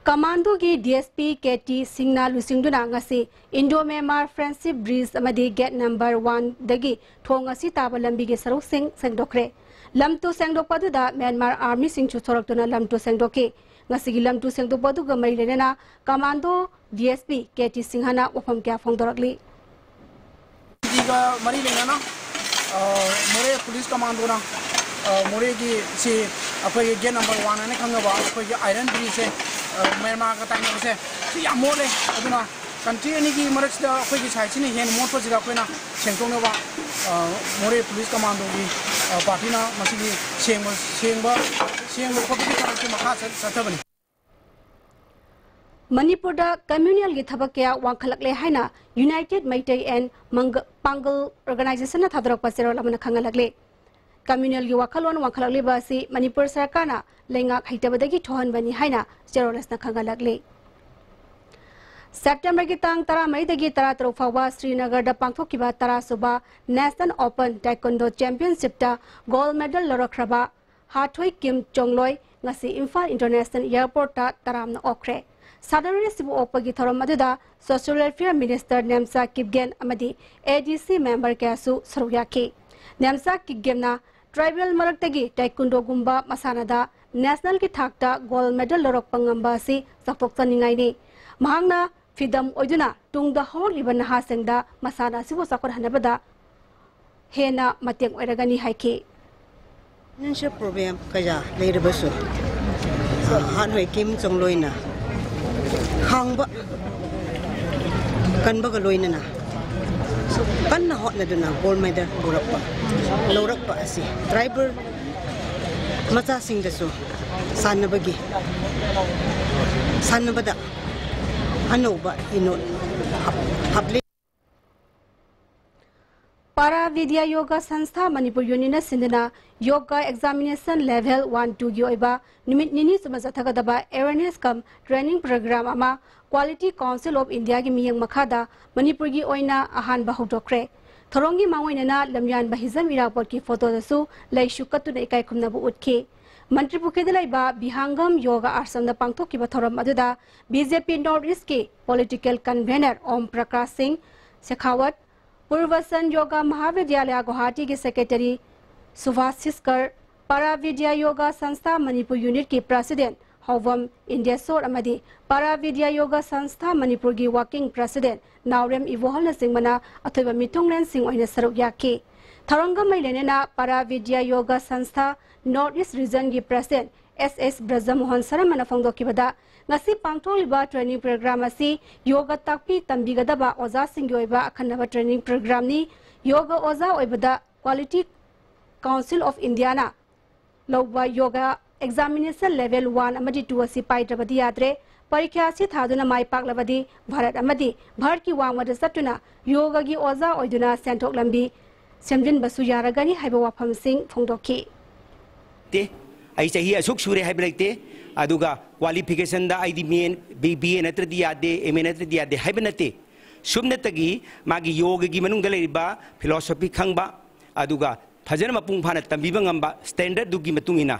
ꯀꯃꯥꯟꯗꯣꯒꯤ D S P K T ꯁꯤꯡꯅ ꯂꯨꯆꯤꯡꯗꯨꯅ ꯉꯁꯤ ꯏꯟꯗꯣ ꯃ꯭ꯌꯥꯟꯃꯥꯔ ꯐ꯭ꯔꯦꯟꯁꯤꯞ ꯕ꯭ꯔꯤꯖ ꯑꯃꯗꯤ ꯒꯦꯠ ꯅꯝꯕꯔ ꯋꯥꯟꯗꯒꯤ ꯊꯣꯡ ꯑꯁꯤ ꯇꯥꯕ ꯂꯝꯕꯤꯒꯤ ꯁꯔꯨꯛꯁꯤꯡ ꯁꯦꯡꯗꯣꯛꯈ꯭ꯔꯦ꯫ ꯂꯝ ꯇꯨ ꯁꯦꯡꯗꯣꯛꯄ ꯑꯗꯨꯗ ꯃ꯭ꯌꯥꯟꯃꯥꯔ ꯑꯥꯔꯃꯤꯁꯤꯡꯁꯨ ꯊꯣꯔꯛꯇꯨꯅ ꯂꯝ ꯇꯨ ꯁꯦꯡꯗꯣꯛꯈꯤ꯫ ꯉꯁꯤꯒꯤ ꯂꯝ ꯇꯨ ꯁꯦꯡꯗꯣꯛꯄ ꯑꯗꯨꯒ ꯃꯔꯤ ꯂꯩꯅꯅ commando D S P K T ꯁꯤꯡꯍꯅ ꯋꯥꯐꯝ ꯀꯌꯥ ꯐꯣꯡꯗꯣꯔꯛꯂꯤ꯫ ꯁꯤꯒ ꯃꯔꯤ ꯂꯩꯅꯅ, ꯑ, ꯃꯣꯔꯦ ꯄꯨꯂꯤꯁ ꯀꯃꯥꯟꯗꯣꯅ, ꯑ, ꯃꯣꯔꯦꯒꯤ ꯁꯤ ꯑꯩꯈꯣꯏꯒꯤ ꯒꯦꯠ ꯅꯝꯕꯔ ꯋꯥꯟ ꯍꯥꯏꯅ ꯈꯪꯅꯕ ꯑꯩꯈꯣꯏꯒꯤ ꯑꯥꯏꯔꯟ ꯕ꯭ꯔꯤꯖꯁꯦ, ꯑ, ꯃ꯭ꯌꯥꯟꯃꯥꯔꯒ ꯇꯥꯏꯅꯕꯁꯦ ꯁꯤ ꯌꯥꯝ ꯃꯣꯠꯂꯦ꯫ ꯑꯗꯨꯅ ꯀꯟꯇ꯭ꯔꯤ ꯑꯅꯤꯒꯤ ꯃꯔꯛꯁꯤꯗ ꯑꯩꯈꯣꯏꯒꯤ ꯁꯥꯏꯠꯁꯤꯅ ꯍꯦꯟꯅ ꯃꯣꯠꯄꯁꯤꯗ ꯑꯩꯈꯣꯏꯅ ꯁꯦꯡꯗꯣꯛꯅꯕ, ꯑ, ꯃꯣꯔꯦ ꯄꯨꯂꯤꯁ ꯀꯃꯥꯟꯗꯣꯒꯤ, ꯑ, ꯄꯥꯔꯇꯤꯅ ꯃꯁꯤꯒꯤ ꯁꯦꯡꯕ, ꯁꯦꯡꯕ, ꯁꯦꯡꯕ ꯈꯣꯠꯄꯒꯤ ꯊꯕꯛꯁꯦ ꯃꯈꯥ ꯆꯠ-, ꯆꯠꯊꯕꯅꯤ꯫ ꯃꯅꯤꯄꯨꯔꯗ ꯀꯝꯃ꯭ꯌꯨꯅꯦꯜꯒꯤ ꯊꯕꯛ ꯀꯌꯥ ꯋꯥꯡꯈꯠꯂꯛꯂꯦ ꯍꯥꯏꯅ United Meitei and Manga-, Pangal Organization ꯅ ꯊꯥꯗꯣꯔꯛꯄ ꯆꯦꯔꯣꯜ ꯑꯃꯅ ꯈꯪꯍꯜꯂꯛꯂꯤ꯫ ꯀꯝꯃ꯭ꯌꯨꯅꯦꯜꯒꯤ ꯋꯥꯈꯜꯂꯣꯟ ꯋꯥꯡꯈꯠꯂꯛꯂꯤꯕ ꯑꯁꯤ ꯃꯅꯤꯄꯨꯔ ꯁꯔꯀꯥꯔꯅ ꯂꯩꯉꯥꯛ ꯍꯩꯇꯕꯗꯒꯤ ꯊꯣꯛꯍꯟꯕꯅꯤ ꯍꯥꯏꯅ ꯆꯦꯔꯣꯜ ꯑꯁꯤꯅ ꯈꯪꯍꯜꯂꯛꯂꯤ꯫ ꯁꯦꯞꯇꯦꯝꯕꯔꯒꯤ ꯇꯥꯡ ꯇꯔꯥꯃꯔꯤꯗꯒꯤ ꯇꯔꯥꯇꯔꯨꯛ ꯐꯥꯎꯕ ꯁ꯭ꯔꯤꯅꯒꯔꯗ ꯄꯥꯡꯊꯣꯛꯈꯤꯕ ꯇꯔꯥꯁꯨꯕ National Open Taekwondo Championship ꯇ gold medal ꯂꯧꯔꯛꯈ꯭ꯔꯕ ꯍꯥꯊꯣꯏ ꯀꯤꯝ ꯆꯣꯡꯂꯣꯏ ꯉꯁꯤ ꯏꯝꯐꯥꯜ International Airport ꯇ ꯇꯔꯥꯝꯅ ꯑꯣꯛꯈ꯭ꯔꯦ꯫ ꯁꯥꯟꯅꯔꯣꯏ ꯑꯁꯤꯕꯨ ꯑꯣꯛꯄꯒꯤ ꯊꯧꯔꯝ ꯑꯗꯨꯗ Social Welfare Minister Nemcha Kipgen ꯑꯃꯗꯤ A D C member ꯀꯌꯥꯁꯨ ꯁꯔꯨꯛ ꯌꯥꯈꯤ꯫ ꯅꯦꯝꯆꯥ ꯀꯤꯞꯒꯦꯟꯅ tribal ꯃꯔꯛꯇꯒꯤ taekwondoꯒꯨꯝꯕ ꯃꯁꯥꯟꯅꯗ nationalꯒꯤ ꯊꯥꯛꯇ gold medal ꯂꯧꯔꯛꯄ ꯉꯝꯕ ꯑꯁꯤ ꯆꯥꯎꯊꯣꯛꯆꯅꯤꯡꯉꯥꯏꯅꯤ꯫ ꯃꯍꯥꯛꯅ ꯐꯤꯗꯝ ꯑꯣꯏꯗꯨꯅ ꯇꯨꯡꯗ ꯍꯧꯔꯛꯂꯤꯕ ꯅꯍꯥꯁꯤꯡꯗ ꯃꯁꯥꯟꯅ ꯑꯁꯤꯕꯨ ꯆꯥꯎꯈꯠꯍꯟꯅꯕꯗ ꯍꯦꯟꯅ ꯃꯇꯦꯡ ꯑꯣꯏꯔꯒꯅꯤ ꯍꯥꯏꯈꯤ꯫ Financial problem ꯀꯌꯥ ꯂꯩꯔꯕꯁꯨ, ꯑ, ꯍꯥꯟꯍꯣꯏ ꯀꯤꯝ ꯆꯣꯡꯂꯣꯏꯅ ꯈꯥꯡꯕ ꯀꯟꯕꯒ ꯂꯣꯏꯅꯅ ꯀꯟꯅ ꯍꯣꯠꯅꯗꯨꯅ ꯒꯣꯜ ꯃꯦꯗꯜ ꯄꯨꯔꯛꯄ, ꯂꯧꯔꯛꯄ ꯑꯁꯤ ꯇ꯭ꯔꯥꯏꯕꯦꯜ ꯃꯆꯥꯁꯤꯡꯗꯁꯨ ꯁꯥꯟꯅꯕꯒꯤ, ꯁꯥꯟꯅꯕꯗ ꯑꯅꯧꯕ ꯏꯅꯣꯠ ꯍꯥꯞ-, ꯍꯥꯞꯂꯤ꯫ ꯄꯥꯔꯥ ꯕꯤꯗ꯭ꯌꯥ ꯌꯣꯒꯥ ꯁꯪꯁꯊꯥ ꯃꯅꯤꯄꯨꯔ ꯌꯨꯅꯤꯠꯅ ꯁꯤꯟꯗꯨꯅ ꯌꯣꯒꯥ ꯑꯦꯛꯖꯥꯃꯤꯅꯦꯁꯟ ꯂꯦꯚꯦꯜ ꯋꯥꯟ ꯇꯨꯒꯤ ꯑꯣꯏꯕ ꯅꯨꯃꯤꯠ ꯅꯤꯅꯤ ꯆꯨꯞꯅ ꯆꯠꯊꯒꯗꯕ ꯑꯦꯋꯦꯔꯅꯦꯁ ꯀꯝ ꯇ꯭ꯔꯦꯅꯤꯡ ꯄ꯭ꯔꯣꯒ꯭ꯔꯥꯝ ꯑꯃ ꯀ꯭ꯋꯥꯂꯤꯇꯤ ꯀꯥꯎꯟꯁꯤꯜ ꯑꯣꯐ ꯏꯟꯗꯤꯌꯥꯒꯤ ꯃꯤꯠꯌꯦꯡ ꯃꯈꯥꯗ ꯃꯅꯤꯄꯨꯔꯒꯤ ꯑꯣꯏꯅ ꯑꯍꯥꯟꯕ ꯍꯧꯗꯣꯛꯈ꯭ꯔꯦ꯫ ꯊꯧꯔꯝꯒꯤ ꯃꯥꯡꯑꯣꯏꯅꯅ ꯂꯝꯌꯥꯟꯕ ꯍꯤꯖꯝ ꯏꯔꯥꯕꯣꯠꯀꯤ ꯐꯣꯇꯣꯗꯁꯨ ꯂꯩꯁꯨ ꯀꯠꯇꯨꯅ ꯏꯀꯥꯏ ꯈꯨꯝꯅꯕ ꯎꯠꯈꯤ꯫ ꯃꯟꯇ꯭ꯔꯤ ꯄꯨꯈ꯭ꯔꯤꯗ ꯂꯩꯕ ꯕꯤꯍꯥꯡꯒꯝ ꯌꯣꯒꯥ ꯑꯥꯁ꯭ꯔꯝꯗ ꯄꯥꯡꯊꯣꯛꯈꯤꯕ ꯊꯧꯔꯝ ꯑꯗꯨꯗ ꯕꯤ ꯖꯦ ꯄꯤ ꯅꯣꯔꯠ ꯏꯁ꯭ꯠꯀꯤ ꯄꯣꯂꯤꯇꯤꯀꯦꯜ ꯀꯟꯚꯦꯅꯔ ꯑꯣꯝ ꯄ꯭ꯔꯀꯥꯁ ꯁꯤꯡ ꯁꯦꯈꯥꯋꯠ, ꯄꯨꯔꯚꯁꯟ ꯌꯣꯒꯥ ꯃꯍꯥꯕꯤꯗ꯭ꯌꯥꯂꯌ ꯒꯨꯋꯥꯍꯥꯇꯤꯒꯤ ꯁꯦꯀ꯭ꯔꯦꯇꯔꯤ ꯁꯨꯚꯥꯁ ꯁꯤꯁꯀꯔ, ꯄꯥꯔꯥ ꯕꯤꯗ꯭ꯌꯥ ꯌꯣꯒꯥ ꯁꯪꯁꯊꯥ ꯃꯅꯤꯄꯨꯔ ꯌꯨꯅꯤꯠꯀꯤ ꯄ꯭ꯔꯁꯤꯗꯦꯟꯠ ꯍꯧꯕꯝ ꯏꯟꯗ꯭ꯌꯦꯁꯣꯔ ꯑꯃꯗꯤ ꯄꯥꯔꯥ ꯕꯤꯗ꯭ꯌꯥ ꯌꯣꯒꯥ ꯁꯪꯁꯊꯥ ꯃꯅꯤꯄꯨꯔꯒꯤ ꯋꯥꯔꯀꯤꯡ ꯄ꯭ꯔꯁꯤꯗꯦꯟꯠ ꯅꯥꯎꯔꯦꯝ ꯏꯕꯣꯍꯜꯅꯆꯤꯡꯕꯅ ꯑꯊꯣꯏꯕ ꯃꯤꯊꯨꯡꯂꯦꯟꯁꯤꯡ ꯑꯣꯏꯅ ꯁꯔꯨꯛ ꯌꯥꯈꯤ꯫ ꯊꯧꯔꯝꯒ ꯃꯔꯤ ꯂꯩꯅꯅ ꯄꯥꯔꯥ ꯕꯤꯗ꯭ꯌꯥ ꯌꯣꯒꯥ ꯁꯪꯁꯊꯥ ꯅꯣꯔꯠ ꯏꯁ꯭ꯠ ꯔꯤꯖꯟꯒꯤ ꯄ꯭ꯔꯁꯤꯗꯦꯟꯠ ꯑꯦꯁ ꯑꯦꯁ ꯕ꯭ꯔꯖꯃꯣꯍꯟ ꯁꯔꯃꯅ ꯐꯣꯡꯗꯣꯛꯈꯤꯕꯗ, ꯉꯁꯤ ꯄꯥꯡꯊꯣꯛꯂꯤꯕ ꯇ꯭ꯔꯦꯅꯤꯡ ꯄ꯭ꯔꯣꯒ꯭ꯔꯥꯝ ꯑꯁꯤ ꯌꯣꯒꯥ ꯇꯥꯛꯄꯤ ꯇꯝꯕꯤꯒꯗꯕ ꯑꯣꯖꯥꯁꯤꯡꯒꯤ ꯑꯣꯏꯕ ꯑꯈꯟꯅꯕ ꯇ꯭ꯔꯦꯅꯤꯡ ꯄ꯭ꯔꯣꯒ꯭ꯔꯥꯝꯅꯤ꯫ ꯌꯣꯒꯥ ꯑꯣꯖꯥ ꯑꯣꯏꯕꯗ ꯀ꯭ꯋꯥꯂꯤꯇꯤ ꯀꯥꯎꯟꯁꯤꯜ ꯑꯣꯐ ꯏꯟꯗꯤꯌꯥꯅ ꯂꯧꯕ ꯌꯣꯒꯥ ꯑꯦꯛꯖꯥꯃꯤꯅꯦꯁꯟ ꯂꯦꯚꯦꯜ ꯋꯥꯟ ꯑꯃꯗꯤ ꯇꯨ ꯑꯁꯤ ꯄꯥꯏꯗ꯭ꯔꯕꯗꯤ ꯌꯥꯗ꯭ꯔꯦ꯫ ꯄꯔꯤꯈ꯭ꯌꯥ ꯑꯁꯤ ꯊꯥꯗꯨꯅ ꯃꯥꯏ ꯄꯥꯛꯂꯕꯗꯤ ꯚꯥꯔꯠ ꯑꯃꯗꯤ ꯚꯥꯔꯠꯀꯤ ꯋꯥꯡꯃꯗ ꯆꯠꯇꯨꯅ ꯌꯣꯒꯥꯒꯤ ꯑꯣꯖꯥ ꯑꯣꯏꯗꯨꯅ ꯁꯦꯟꯊꯣꯛ ꯂꯝꯕꯤ ꯁꯦꯝꯖꯤꯟꯕꯁꯨ ꯌꯥꯔꯒꯅꯤ ꯍꯥꯏꯕ ꯋꯥꯐꯝꯁꯤꯡ ꯐꯣꯡꯗꯣꯛꯈꯤ꯫ ꯇꯦ, ꯑꯩ ꯆꯍꯤ ꯑꯁꯨꯛ ꯁꯨꯔꯦ ꯍꯥꯏꯕ ꯂꯩꯇꯦ꯫ ꯑꯗꯨꯒ ꯀ꯭ꯋꯥꯂꯤꯐꯤꯀꯦꯁꯟꯗ ꯑꯩꯗꯤ ꯕꯤ ꯑꯦ, ꯕꯤ ꯑꯦ ꯅꯠꯇ꯭ꯔꯗꯤ ꯌꯥꯗꯦ, ꯑꯦꯝ ꯑꯦ ꯅꯠꯇ꯭ꯔꯗꯤ ꯌꯥꯗꯦ ꯍꯥꯏꯕ ꯅꯠꯇꯦ꯫ ꯁꯨꯞꯅꯇꯒꯤ ꯃꯥꯒꯤ ꯌꯣꯒꯒꯤ ꯃꯅꯨꯡꯗ ꯂꯩꯔꯤꯕ ꯐꯤꯂꯣꯁꯣꯐꯤ ꯈꯪꯕ, ꯑꯗꯨꯒ ꯐꯖꯅ ꯃꯄꯨꯡ ꯐꯥꯅ ꯇꯝꯕꯤꯕ ꯉꯝꯕ, ꯁ꯭ꯇꯦꯟꯗꯔꯗꯨꯒꯤ ꯃꯇꯨꯡ ꯏꯟꯅ,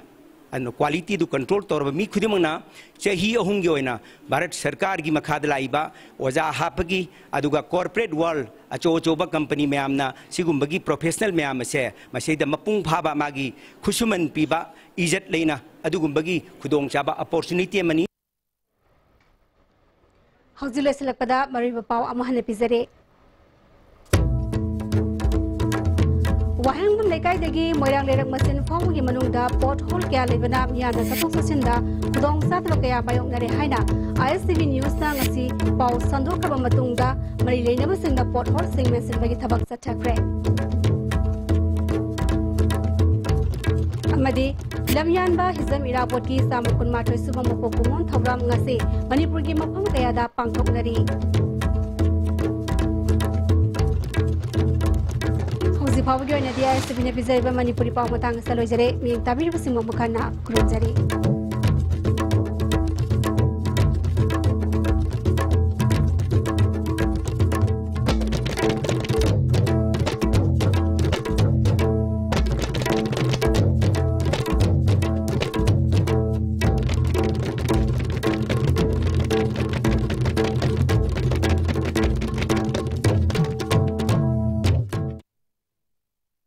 ꯑꯗꯨꯅ ꯀ꯭ꯋꯥꯂꯤꯇꯤꯗꯨ ꯀꯟꯇ꯭ꯔꯣꯜ ꯇꯧꯔꯕ ꯃꯤ ꯈꯨꯗꯤꯡꯃꯛꯅ ꯆꯍꯤ ꯑꯍꯨꯝꯒꯤ ꯑꯣꯏꯅ ꯚꯥꯔꯠ ꯁꯔꯀꯥꯔꯒꯤ ꯃꯈꯥꯗ ꯂꯥꯛꯏꯕ ꯑꯣꯖꯥ ꯍꯥꯞꯄꯒꯤ, ꯑꯗꯨꯒ ꯀꯣꯔꯄꯣꯔꯦꯠ ꯋꯥꯔꯜ ꯑꯆꯧ ꯑꯆꯧꯕ ꯀꯝꯄꯅꯤ ꯃꯌꯥꯝꯅ ꯁꯤꯒꯨꯝꯕꯒꯤ ꯄ꯭ꯔꯣꯐꯦꯁꯅꯦꯜ ꯃꯌꯥꯝ ꯑꯁꯦ ꯃꯁꯤꯗ ꯃꯄꯨꯡ ꯐꯥꯕ ꯃꯥꯒꯤ ꯈꯨꯠꯁꯨꯃꯟ ꯄꯤꯕ, ꯏꯖꯠ ꯂꯩꯅ ꯑꯗꯨꯒꯨꯝꯕꯒꯤ ꯈꯨꯗꯣꯡꯆꯥꯕ ꯑꯣꯄꯣꯔꯆꯨꯅꯤꯇꯤ ꯑꯃꯅꯤ꯫ ꯍꯧꯖꯤꯛ ꯂꯣꯏꯁꯤꯜꯂꯛꯄꯗ ꯃꯔꯨꯑꯣꯏꯕ ꯄꯥꯎ ꯑꯃꯨꯛ ꯍꯟꯅ ꯄꯤꯖꯔꯦ꯫ ꯋꯥꯍꯦꯡꯕꯝ ꯂꯩꯀꯥꯏꯗꯒꯤ ꯃꯣꯏꯔꯥꯡ ꯂꯩꯔꯛ ꯃꯆꯤꯟ ꯐꯥꯎꯕꯒꯤ ꯃꯅꯨꯡꯗ ꯄꯣꯠ ꯍꯣꯜ ꯀꯌꯥ ꯂꯩꯕꯅ ꯃꯤꯌꯥꯝꯅ ꯆꯠꯊꯣꯛ ꯆꯠꯁꯤꯟꯗ ꯈꯨꯗꯣꯡ ꯆꯥꯗꯕ ꯀꯌꯥ ꯃꯥꯌꯣꯛꯅꯔꯦ ꯍꯥꯏꯅ ꯑꯥꯏ ꯑꯦꯁ ꯇꯤ ꯚꯤ ꯅ꯭ꯌꯨꯁꯅ ꯉꯁꯤ ꯄꯥꯎ ꯁꯟꯗꯣꯛꯈ꯭ꯔꯕ ꯃꯇꯨꯡꯗ, ꯃꯔꯤ ꯂꯩꯅꯕꯁꯤꯡꯅ ꯄꯣꯠ ꯍꯣꯜꯁꯤꯡ ꯃꯦꯟꯁꯤꯟꯕꯒꯤ ꯊꯕꯛ ꯆꯠꯊꯈ꯭ꯔꯦ꯫ ꯑꯃꯗꯤ ꯂꯝꯌꯥꯟꯕ ꯍꯤꯖꯝ ꯏꯔꯥꯕꯣꯠꯀꯤ ꯆꯥꯝꯃ ꯀꯨꯟꯃꯥꯊꯣꯏ ꯁꯨꯕ ꯃꯄꯣꯛ ꯀꯨꯝꯑꯣꯟ ꯊꯧꯔꯝ ꯉꯁꯤ ꯃꯅꯤꯄꯨꯔꯒꯤ ꯃꯐꯝ ꯀꯌꯥꯗ ꯄꯥꯡꯊꯣꯛꯅꯔꯤ꯫ ꯍꯧꯖꯤꯛ ꯐꯥꯎꯕꯒꯤ ꯑꯣꯏꯅꯗꯤ ꯑꯥꯏ ꯑꯦꯁ ꯇꯤ ꯚꯤꯅ ꯄꯤꯖꯔꯤꯕ ꯃꯅꯤꯄꯨꯔꯤ ꯄꯥꯎ ꯃꯇꯥꯡ ꯑꯁꯤꯗ ꯂꯣꯏꯖꯔꯦ꯫ ꯃꯤꯠꯌꯦꯡ ꯇꯥꯕꯤꯔꯤꯕꯁꯤꯡꯕꯨ ꯑꯃꯨꯛ ꯍꯟꯅ ꯈꯨꯔꯨꯝꯖꯔꯤ꯫